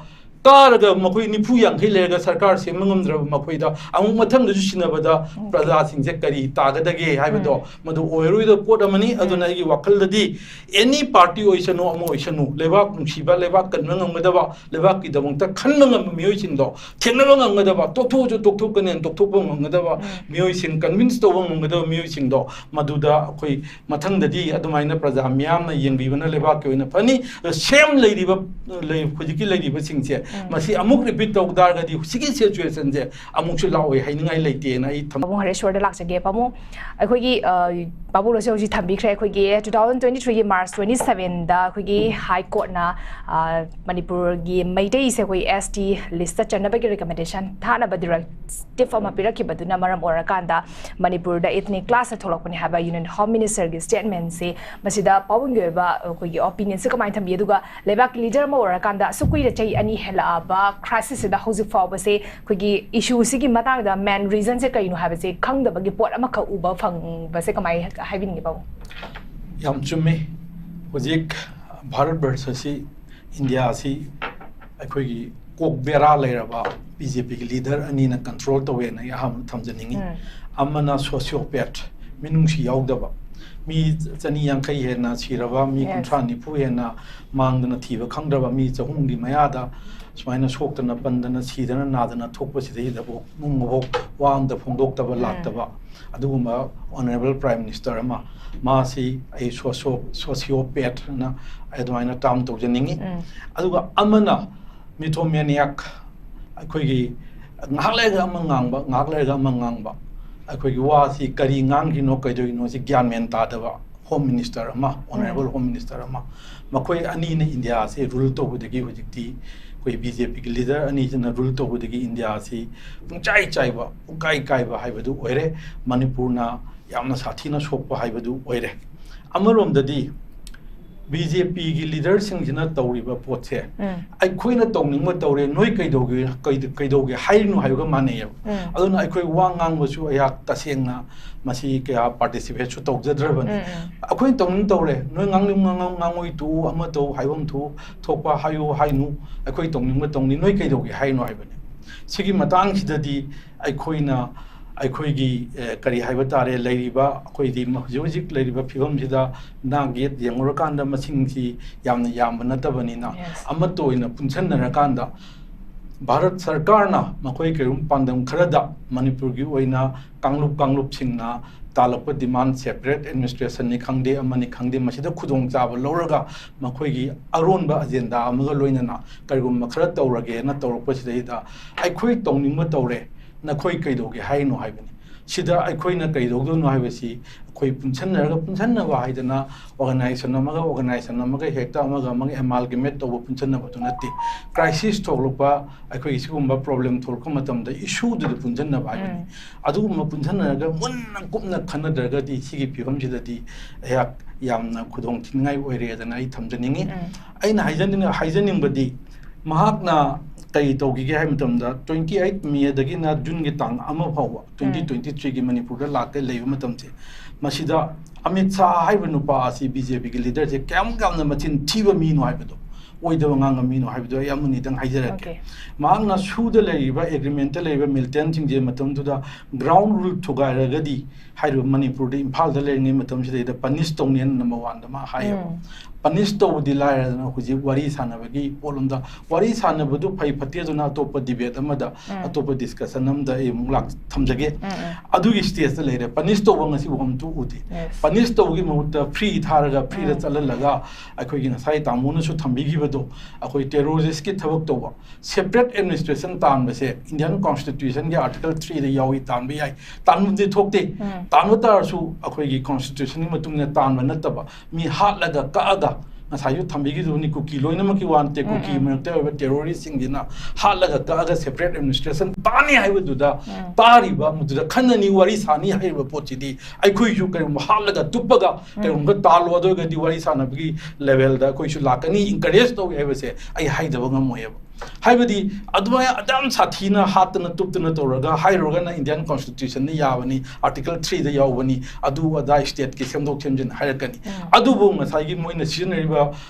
ꯀꯥꯔꯒ ꯃꯈꯣꯏ ꯅꯤꯐꯨ ꯌꯥꯡꯈꯩ ꯂꯩꯔꯒ ꯁꯔꯀꯥꯔ ꯁꯦꯝꯕ ꯉꯝꯗ꯭ꯔꯕ ꯃꯈꯣꯏꯗ ꯑꯃꯨꯛ ꯃꯊꯪꯗꯁꯨ ꯁꯤꯟꯅꯕꯗ ꯎꯝ. ꯄ꯭ꯔꯖꯥꯁꯤꯡꯁꯦ ꯀꯔꯤ ꯇꯥꯒꯗꯒꯦ ꯍꯥꯏꯕꯗꯣ ꯎꯝ. ꯃꯗꯨ ꯑꯣꯏꯔꯣꯏꯗꯕ ꯄꯣꯠ ꯑꯃꯅꯤ꯫ ꯑꯗꯨꯅ ꯎꯝ. ꯑꯩꯒꯤ ꯋꯥꯈꯜꯗꯗꯤ any party ꯑꯣꯏꯁꯅꯨ, ꯑꯃ ꯑꯣꯏꯁꯅꯨ, ꯂꯩꯕꯥꯛ ꯅꯨꯡꯁꯤꯕ, ꯂꯩꯕꯥꯛ ꯀꯟꯕ ꯉꯝꯒꯗꯕ, ꯂꯩꯕꯥꯛꯀꯤꯗꯃꯛꯇ ꯈꯟꯕ ꯉꯝꯕ ꯃꯤꯑꯣꯏꯁꯤꯡꯗꯣ ꯊꯦꯡꯅꯕ ꯉꯝꯒꯗꯕ, ꯇꯣꯛꯊꯣꯛꯑꯁꯨ ꯇꯣꯛꯊꯣꯛꯀꯅꯦꯅ ꯇꯣꯛꯊꯣꯛꯄ ꯉꯝꯒꯗꯕ ꯎꯝ. ꯃꯤꯑꯣꯏꯁꯤꯡ, convince ꯇꯧꯕ ꯉꯝꯒꯗꯕ ꯃꯤꯑꯣꯏꯁꯤꯡꯗꯣ ꯃꯗꯨꯗ ꯑꯩꯈꯣꯏ ꯃꯊꯪꯗꯗꯤ ꯑꯗꯨꯃꯥꯏꯅ ꯄ꯭ꯔꯖꯥ ꯃꯤꯌꯥꯝꯅ ꯌꯦꯡꯕꯤꯕꯅ ꯂꯩꯕꯥꯛꯀꯤ ꯑꯣꯏꯅ ꯐꯅꯤ꯫ ꯑꯗ ꯁꯦꯝ ꯂꯩꯔꯤꯕ, ꯂꯩ-, ꯍꯧꯖꯤꯛꯀꯤ ꯂꯩꯔꯤꯕꯁꯤꯡꯁꯦ ꯎꯝ꯫ ꯃꯁꯤ ꯑꯃꯨꯛ repeat ꯇꯧ ꯇꯥꯔꯒꯗꯤ ꯁꯤꯒꯤ situationꯁꯦ ꯑꯃꯨꯛꯁꯨ ꯂꯥꯛꯑꯣꯏ ꯍꯥꯏꯅꯤꯡꯉꯥꯏ ꯂꯩꯇꯦꯅ ꯑꯩ ꯊꯝ- ꯄꯥꯕꯨꯡ ꯍꯔꯦꯁ꯭ꯋꯔꯗ ꯂꯥꯛꯆꯒꯦ꯫ ꯄꯥꯕꯨꯡ, ꯑꯩꯈꯣꯏꯒꯤ, ꯑ, ꯄꯥꯕꯨꯡꯅꯁꯨ ꯍꯧꯖꯤꯛ ꯊꯝꯕꯤꯈ꯭ꯔꯦ, ꯑꯩꯈꯣꯏꯒꯤ two thousand twenty-threeꯒꯤ March twenty-sevenꯗ ꯑꯩꯈꯣꯏꯒꯤ High Courtꯅ, ꯑ, ꯃꯅꯤꯄꯨꯔꯒꯤ ꯃꯩꯇꯩꯁꯦ ꯑꯩꯈꯣꯏ S T listꯇ ꯆꯟꯅꯕꯒꯤ recommendation ꯊꯥꯅꯕ directive ꯑꯃ ꯄꯤꯔꯛꯈꯤꯕꯗꯨꯅ ꯃꯔꯝ ꯑꯣꯏꯔꯀꯥꯟꯗ ꯃꯅꯤꯄꯨꯔꯗ ethnic classꯇ ꯊꯣꯛꯂꯛꯄꯅꯦ ꯍꯥꯏꯕ Union Home Ministerꯒꯤ statementꯁꯦ, ꯃꯁꯤꯗ ꯄꯥꯕꯨꯡꯒꯤ ꯑꯣꯏꯕ ꯑꯩꯈꯣꯏꯒꯤ opinionꯁꯦ ꯀꯃꯥꯏꯅ ꯊꯝꯕꯤ? ꯑꯗꯨꯒ ꯂꯩꯕꯥꯛꯀꯤ leader ꯑꯃ ꯑꯣꯏꯔꯀꯥꯟꯗ ꯑꯁꯨꯛ ꯀꯨꯏꯅ ꯆꯍꯤ ꯑꯅꯤ ꯍꯦꯜꯂꯛꯑꯕ crisisꯁꯤꯗ ꯍꯧꯖꯤꯛ ꯐꯥꯎꯕꯁꯦ ꯑꯩꯈꯣꯏꯒꯤ issueꯁꯤꯒꯤ ꯃꯇꯥꯡꯗ main reasonꯁꯦ ꯀꯩꯅꯣ ꯍꯥꯏꯕꯁꯦ ꯈꯪꯗꯕꯒꯤ ꯄꯣꯠ ꯑꯃꯈꯛ ꯎꯕ ꯐꯪꯕꯁꯦ ꯀꯃꯥꯏ ꯍꯥꯏꯕꯤꯅꯤꯡꯉꯤ, ꯄꯥꯕꯨꯡ? ꯌꯥꯝ ꯆꯨꯝꯃꯤ꯫ ꯍꯧꯖꯤꯛ ꯚꯥꯔꯠ ꯕꯔꯁ ꯑꯁꯤ, ꯏꯟꯗꯤꯌꯥ ꯑꯁꯤ ꯑꯩꯈꯣꯏꯒꯤ ꯀꯣꯛ ꯕꯦꯔꯥ ꯂꯩꯔꯕ BJPꯒꯤ leader ꯑꯅꯤꯅ control ꯇꯧꯋꯦꯅ ꯑꯩ ꯑꯍꯥꯟꯕꯗ ꯊꯝꯖꯅꯤꯡꯉꯤ꯫ ꯎꯝ꯫ ꯑꯃꯅ sociopath, ꯃꯤꯅꯨꯡꯁꯤ ꯌꯥꯎꯗꯕ, ꯃꯤ ꯆꯅꯤ ꯌꯥꯡꯈꯩ ꯍꯦꯟꯅ ꯁꯤꯔꯕ, ꯃꯤ Yes. ꯀꯨꯟꯊ꯭ꯔꯥ ꯅꯤꯐꯨ ꯍꯦꯟꯅ ꯃꯥꯡꯗꯅ ꯊꯤꯕ ꯈꯪꯗ꯭ꯔꯕ, ꯃꯤ ꯆꯍꯨꯝꯒꯤ ꯃꯌꯥꯗ ꯁꯨꯃꯥꯏꯅ ꯁꯣꯛꯇꯅ ꯄꯟꯗꯅ ꯁꯤꯗꯅ ꯅꯥꯗꯅ ꯊꯣꯛꯄꯁꯤꯗꯩꯗꯐꯥꯎ ꯅꯨꯡꯃꯐꯥꯎ ꯋꯥ ꯑꯝꯇ ꯐꯣꯡꯗꯣꯛꯇꯕ ꯎꯝ꯫ ꯂꯥꯛꯇꯕ, ꯑꯗꯨꯒꯨꯝꯕ honourable Prime Minister ꯑꯃ, ꯃꯥꯁꯤ ꯑꯩ socio-, sociopathꯅ ꯑꯩ ꯑꯗꯨꯃꯥꯏꯅ term ꯇꯧꯖꯅꯤꯡꯉꯤ꯫ ꯎꯝ꯫ ꯑꯗꯨꯒ ꯑꯃꯅ mythomaniac, ꯑꯩꯈꯣꯏꯒꯤ ꯉꯥꯏꯍꯥꯛ ꯂꯩꯔꯒ ꯑꯃ ꯉꯥꯡꯕ, ꯉꯥꯏꯍꯥꯛ ꯂꯩꯔꯒ ꯑꯃ ꯉꯥꯡꯕ, ꯑꯩꯈꯣꯏꯒꯤ ꯋꯥꯁꯤ ꯀꯔꯤ ꯉꯥꯡꯈꯤꯅꯣ ꯀꯩꯗꯧꯔꯤꯅꯣ ꯁꯤ ꯒ꯭ꯌꯥꯟ ꯃꯦꯟ ꯇꯥꯗꯕ Home Minister ꯑꯃ, honourable ꯎꯝ꯫ Home Minister ꯑꯃ, ꯃꯈꯣꯏ ꯑꯅꯤꯅ ꯏꯟꯗꯤꯌꯥꯁꯤ rule ꯇꯧꯕꯗꯒꯤ ꯍꯧꯖꯤꯛꯇꯤ ꯑꯩꯈꯣꯏ BJPꯒꯤ leader ꯑꯅꯤꯁꯤꯅ rule ꯇꯧꯕꯗꯒꯤ ꯏꯟꯗꯤꯌꯥꯁꯤ ꯄꯨꯡꯆꯥꯏ ꯆꯥꯏꯕ, ꯄꯨꯡꯀꯥꯏ ꯀꯥꯏꯕ ꯍꯥꯏꯕꯗꯨ ꯑꯣꯏꯔꯦ꯫ ꯃꯅꯤꯄꯨꯔꯅ ꯌꯥꯝꯅ ꯁꯥꯊꯤꯅ ꯁꯣꯛꯄ ꯍꯥꯏꯕꯗꯨ ꯑꯣꯏꯔꯦ꯫ ꯑꯃꯔꯣꯝꯗꯗꯤ BJPꯒꯤ leaderꯁꯤꯡꯁꯤꯅ ꯇꯧꯔꯤꯕ ꯄꯣꯠꯁꯦ, ꯎꯝ꯫ ꯑꯩꯈꯣꯏꯅ ꯇꯧꯅꯤꯡꯕ ꯇꯧꯔꯦ, ꯅꯣꯏ ꯀꯩꯗꯧꯒꯦ, ꯀꯩꯗ-, ꯀꯩꯗꯧꯒꯦ ꯍꯥꯏꯔꯤꯅꯣ ꯍꯥꯏꯕꯒ ꯃꯥꯟꯅꯩꯌꯦꯕ꯫ ꯎꯝ꯫ ꯑꯗꯨꯅ ꯑꯩꯈꯣꯏ ꯋꯥ ꯉꯥꯡꯕꯁꯨ ꯑꯩꯍꯥꯛ ꯇꯁꯦꯡꯅ ꯃꯁꯤ ꯀꯌꯥ participateꯁꯨ ꯇꯧꯖꯗ꯭ꯔꯕꯅꯤ꯫ ꯎꯝ, ꯎꯝ꯫ ꯑꯩꯈꯣꯏꯅ ꯇꯧꯅꯤꯡ ꯇꯧꯔꯦ, ꯅꯣꯏ ꯉꯥꯡꯅꯤꯡ ꯉꯥꯡ-, ꯉꯥꯡꯉꯣꯏ ꯇꯣꯛꯎ, ꯑꯃ ꯇꯧ, ꯍꯥꯏꯐꯝ ꯊꯣꯛ-, ꯊꯣꯛꯄ ꯍꯥꯏꯌꯨ ꯍꯥꯏꯅꯨ, ꯑꯩꯈꯣꯏ ꯇꯧꯅꯤꯡꯕ ꯇꯧꯅꯤ, ꯅꯣꯏ ꯀꯩꯗꯧꯒꯦ ꯍꯥꯏꯔꯤꯅꯣ ꯍꯥꯏꯕꯅꯤ꯫ ꯁꯤꯒꯤ ꯃꯇꯥꯡꯁꯤꯗꯗꯤ ꯑꯩꯈꯣꯏꯅ, ꯑꯩꯈꯣꯏꯒꯤ, ꯑꯦ, ꯀꯔꯤ ꯍꯥꯏꯕ ꯇꯥꯔꯦ, ꯂꯩꯔꯤꯕ, ꯑꯩꯈꯣꯏꯗꯤ ꯍꯧꯖꯤꯛ ꯍꯧꯖꯤꯛ ꯂꯩꯔꯤꯕ ꯐꯤꯕꯝꯁꯤꯗ ꯅꯥꯛ ꯌꯦꯠ ꯌꯦꯡꯉꯨꯔꯀꯥꯟꯗ ꯃꯁꯤꯡꯁꯤ ꯌꯥꯝꯅ ꯌꯥꯝꯕ ꯅꯠꯇꯕꯅꯤꯅ, Yes. ꯑꯃꯠꯇ ꯑꯣꯏꯅ ꯄꯨꯟꯁꯤꯟꯅꯔꯀꯥꯟꯗ ꯚꯥꯔꯠ ꯁꯔꯀꯥꯔꯅ ꯃꯈꯣꯏ ꯀꯩꯒꯨꯝꯕ ꯄꯥꯟꯗꯝ ꯈꯔꯗ ꯃꯅꯤꯄꯨꯔꯒꯤ ꯑꯣꯏꯅ ꯀꯥꯡꯂꯨꯞ ꯀꯥꯡꯂꯨꯞꯁꯤꯡꯅ ꯇꯥꯜꯂꯛꯄ ꯗꯤꯃꯥꯟ, ꯁꯦꯄꯔꯦꯠ ꯑꯦꯗꯃꯤꯅꯤꯁꯇ꯭ꯔꯦꯁꯟꯅꯤ ꯈꯪꯗꯦ, ꯑꯃꯅꯤ ꯈꯪꯗꯦ, ꯃꯁꯤꯗ ꯈꯨꯗꯣꯡꯆꯥꯕ ꯂꯧꯔꯒ ꯃꯈꯣꯏꯒꯤ ꯑꯔꯣꯟꯕ ꯑꯖꯦꯟꯗꯥ ꯑꯃꯒ ꯂꯣꯏꯅꯅ ꯀꯔꯤꯒꯨꯝꯕ ꯈꯔ ꯇꯧꯔꯒꯦꯅ ꯇꯧꯔꯛꯄꯁꯤꯗꯩꯗ, "ꯑꯩꯈꯣꯏ ꯇꯧꯅꯤꯡꯕ ꯇꯧꯔꯦ, ꯅꯈꯣꯏ ꯀꯩꯗꯧꯒꯦ ꯍꯥꯏꯅꯣ?" ꯍꯥꯏꯕꯅꯤ꯫ ꯁꯤꯗ ꯑꯩꯈꯣꯏꯅ ꯀꯩꯗꯧꯗꯣꯏꯅꯣ ꯍꯥꯏꯕꯁꯤ, ꯑꯩꯈꯣꯏ ꯄꯨꯟꯁꯟꯅꯔꯒ, ꯄꯨꯟꯁꯟꯅꯕ ꯍꯥꯏꯗꯅ ꯑꯣꯔꯒꯅꯥꯏꯖꯦꯁꯟ ꯑꯃꯒ ꯑꯣꯔꯒꯅꯥꯏꯖꯦꯁꯟ ꯑꯃꯒ ꯍꯦꯛꯇ ꯑꯃꯒ ꯑꯃꯒ ꯑꯦꯃꯥꯜꯒꯃꯦꯠ ꯇꯧꯕ ꯄꯨꯟꯁꯟꯅꯕꯗꯨ ꯅꯠꯇꯦ꯫ ꯀ꯭ꯔꯥꯏꯁꯤꯁ ꯊꯣꯛꯂꯛꯄ, ꯑꯩꯈꯣꯏꯒꯤ ꯁꯤꯒꯨꯝꯕ ꯄ꯭ꯔꯣꯕ꯭ꯂꯦꯝ ꯊꯣꯛꯂꯛꯄ ꯃꯇꯝꯗ ꯏꯁꯨꯗꯨꯗ ꯄꯨꯟꯁꯟꯅꯕ ꯍꯥꯏꯕꯅꯤ꯫ ꯎꯝ꯫ ꯑꯗꯨꯒꯨꯝꯕ ꯄꯨꯟꯁꯟꯅꯔꯒ ꯃꯨꯟꯅ ꯀꯨꯞꯅ ꯈꯟꯅꯗ꯭ꯔꯒꯗꯤ ꯁꯤꯒꯤ ꯐꯤꯕꯝꯁꯤꯗꯗꯤ ꯑꯩꯍꯥꯛ ꯌꯥꯝꯅ ꯈꯨꯗꯣꯡ ꯊꯤꯅꯤꯡꯉꯥꯏ ꯑꯣꯏꯔꯦꯗꯅ ꯑꯩ ꯊꯝꯖꯅꯤꯡꯉꯤ꯫ ꯎꯝ꯫ ꯑꯩꯅ ꯍꯥꯏꯖꯅꯤꯡ-, ꯍꯥꯏꯖꯅꯤꯡꯕꯗꯤ, ꯃꯍꯥꯛꯅ ꯀꯔꯤ ꯇꯧꯈꯤꯒꯦ ꯍꯥꯏꯕ ꯃꯇꯝꯗ, twenty eight ꯃꯦꯗꯒꯤꯅ ꯖꯨꯟꯒꯤ ꯇꯥꯡ ꯑꯃ ꯐꯥꯎꯕ twenty twenty threeꯒꯤ ꯃꯅꯤꯄꯨꯔꯗ ꯂꯥꯛꯀ ꯂꯩꯕ ꯃꯇꯝꯁꯦ, ꯃꯁꯤꯗ ꯑꯃꯤꯠ ꯁꯥꯍ ꯍꯥꯏꯕ ꯅꯨꯄꯥ ꯑꯁꯤ, ꯕꯤ ꯖꯦ ꯄꯤꯒꯤ ꯂꯤꯗꯔꯁꯦ, ꯀꯌꯥꯃꯨꯛ ꯌꯥꯝꯅ ꯃꯆꯤꯟ ꯊꯤꯕ ꯃꯤꯅꯣ ꯍꯥꯏꯕꯗꯣ, ꯑꯣꯏꯗꯕ ꯉꯥꯡꯕ ꯃꯤꯅꯣ ꯍꯥꯏꯕꯗꯣ ꯑꯩ ꯑꯃꯅꯤꯗꯪ ꯍꯥꯏꯖꯔꯛꯀꯦ꯫ Okay. ꯃꯍꯥꯛꯅ ꯁꯨꯗ ꯂꯩꯔꯤꯕ, ꯑꯦꯒ꯭ꯔꯤꯃꯦꯟꯇ ꯂꯩꯔꯤꯕ ꯃꯤꯂꯤꯇꯦꯟꯁꯤꯡꯁꯦ ꯃꯇꯝꯗꯨꯗ ground rule ꯊꯨꯒꯥꯏꯔꯒꯗꯤ ꯍꯥꯏꯔꯤꯕ ꯃꯅꯤꯄꯨꯔꯗ, ꯏꯝꯐꯥꯜꯗ ꯂꯩꯔꯤꯉꯩ ꯃꯇꯝꯁꯤꯗꯩꯗ ꯄꯅꯤꯁ ꯇꯧꯅꯦꯅ number oneꯗ ꯃꯥ ꯍꯥꯏꯌꯦꯕ꯫ ꯎꯝ꯫ ꯄꯅꯤꯁ ꯇꯧꯕꯗꯤ ꯂꯥꯏꯔꯗꯅ, ꯍꯧꯖꯤꯛ ꯋꯥꯔꯤ ꯁꯥꯟꯅꯕꯒꯤ ꯄꯣꯠꯂꯣꯝꯗ, ꯋꯥꯔꯤ ꯁꯥꯟꯅꯕꯗꯨ ꯐꯩ ꯐꯠꯇꯦ ꯑꯗꯨꯅ ꯑꯇꯣꯞꯄ ꯗꯤꯕꯦꯠ ꯑꯃꯗ, ꯎꯝ꯫ ꯑꯇꯣꯞꯄ ꯗꯤꯁꯀꯁꯟ ꯑꯃꯗ ꯑꯩ ꯑꯃꯨꯛ ꯂꯥꯛ-, ꯊꯝꯖꯒꯦ꯫ ꯎꯝ, ꯎꯝ꯫ ꯑꯗꯨꯒꯤ ꯁ꯭ꯇꯦꯖꯇ ꯂꯩꯔꯦ꯫ ꯄꯅꯤꯁ ꯇꯧꯕ ꯉꯁꯤꯐꯥꯎ ꯑꯝꯇ ꯎꯗꯦ꯫ Yes. ꯄꯅꯤꯁ ꯇꯧꯕꯒꯤ ꯃꯍꯨꯠꯇ ꯐ꯭ꯔꯤ ꯊꯥꯔꯒ, ꯐ꯭ꯔꯤꯗ ꯎꯝ꯫ ꯆꯠꯍꯜꯂꯒ, ꯑꯩꯈꯣꯏꯒꯤ ꯉꯁꯥꯏ ꯇꯥꯃꯣꯅꯁꯨ ꯊꯝꯕꯤꯈꯤꯕꯗꯣ, ꯑꯩꯈꯣꯏ ꯇꯦꯔꯣꯔꯤꯁꯀꯤ ꯊꯕꯛ ꯇꯧꯕ, ꯁꯦꯄꯔꯦꯠ ꯑꯦꯗꯃꯤꯅꯤꯁꯇ꯭ꯔꯦꯁꯟ ꯇꯥꯟꯕꯁꯦ ꯏꯟꯗꯤꯌꯥꯟ ꯀꯣꯟꯁꯇꯤꯇ꯭ꯌꯨꯁꯟꯒꯤ ꯑꯥꯔꯇꯤꯀꯜ ꯊ꯭ꯔꯤꯗ ꯌꯥꯎꯏ, ꯇꯥꯟꯕ ꯌꯥꯏ, ꯇꯥꯟꯕꯗꯤ ꯊꯣꯛꯇꯦ꯫ ꯎꯝ꯫ ꯇꯥꯟꯕ ꯇꯥꯔꯁꯨ ꯑꯩꯈꯣꯏꯒꯤ ꯀꯣꯟꯁꯇꯤꯇ꯭ꯌꯨꯁꯟꯒꯤ ꯃꯇꯨꯡ ꯏꯟꯅ ꯇꯥꯟꯕ ꯅꯠꯇꯕ, ꯃꯤ ꯍꯥꯠꯂꯒ ꯀꯛꯑꯒ, ꯉꯁꯥꯏꯁꯨ ꯊꯝꯕꯤꯈꯤꯗꯨꯅꯤ, ꯀꯨꯀꯤ ꯂꯣꯏꯅꯃꯛꯀꯤ ꯋꯥ ꯅꯠꯇꯦ, ꯎꯝ, ꯀꯨꯀꯤ ꯎꯝ꯫ ꯃꯔꯛꯇ ꯑꯣꯏꯕ ꯇꯦꯔꯣꯔꯤꯁꯁꯤꯡꯁꯤꯅ ꯍꯥꯠꯂꯒ ꯀꯛꯑꯒ ꯁꯦꯄꯔꯦꯠ ꯑꯦꯗꯃꯤꯅꯤꯁꯇ꯭ꯔꯦꯁꯟ ꯇꯥꯅꯤ ꯍꯥꯏꯕꯗꯨꯗ ꯎꯝ꯫ ꯇꯥꯔꯤꯕ, ꯃꯗꯨꯗ ꯈꯟꯅꯅꯤ, ꯋꯥꯔꯤ ꯁꯥꯅꯤ ꯍꯥꯏꯔꯤꯕ ꯄꯣꯠꯁꯤꯗꯤ, ꯑꯩꯈꯣꯏꯁꯨ ꯀꯔꯤꯒꯨꯝꯕ ꯍꯥꯠꯂꯒ ꯇꯨꯞꯄꯒ ꯎꯝ꯫ ꯀꯔꯤꯒꯨꯝꯕ ꯇꯥꯜꯂꯣ, ꯑꯗꯨ ꯑꯣꯏꯔꯒꯗꯤ ꯋꯥꯔꯤ ꯁꯥꯟꯅꯕꯒꯤ ꯂꯦꯚꯦꯜꯗ ꯑꯩꯈꯣꯏꯁꯨ ꯂꯥꯛꯀꯅꯤ, ꯏꯟꯀꯔꯦꯖ ꯇꯧꯏ ꯍꯥꯏꯕꯁꯦ ꯑꯩ ꯍꯥꯏꯗꯕ ꯉꯝꯃꯣꯏꯑꯕ꯫ ꯍꯥꯏꯕꯗꯤ ꯑꯗꯨꯃꯥꯏꯅ ꯑꯗꯨꯌꯥꯝ ꯁꯥꯊꯤꯅ ꯍꯥꯠꯇꯅ ꯇꯨꯞꯇꯅ ꯇꯧꯔꯒ ꯍꯥꯏꯔꯨꯔꯒꯅ ꯏꯟꯗꯤꯌꯥꯟ ꯀꯣꯟꯁꯇꯤꯇ꯭ꯌꯨꯁꯟꯗ ꯌꯥꯕꯅꯤ, ꯑꯥꯔꯇꯤꯀꯜ ꯊ꯭ꯔꯤꯗ ꯌꯥꯎꯕꯅꯤ, ꯑꯗꯨ ꯑꯗꯥ ꯁ꯭ꯇꯦꯠꯀꯤ ꯁꯦꯝꯗꯣꯛ ꯁꯦꯝꯖꯤꯟ ꯍꯥꯏꯔꯛꯀꯅꯤ꯫ ꯎꯝ꯫ ꯑꯗꯨꯕꯨ ꯉꯁꯥꯏꯒꯤ ꯃꯣꯏꯅ ꯁꯤꯖꯤꯟꯅꯔꯤꯕ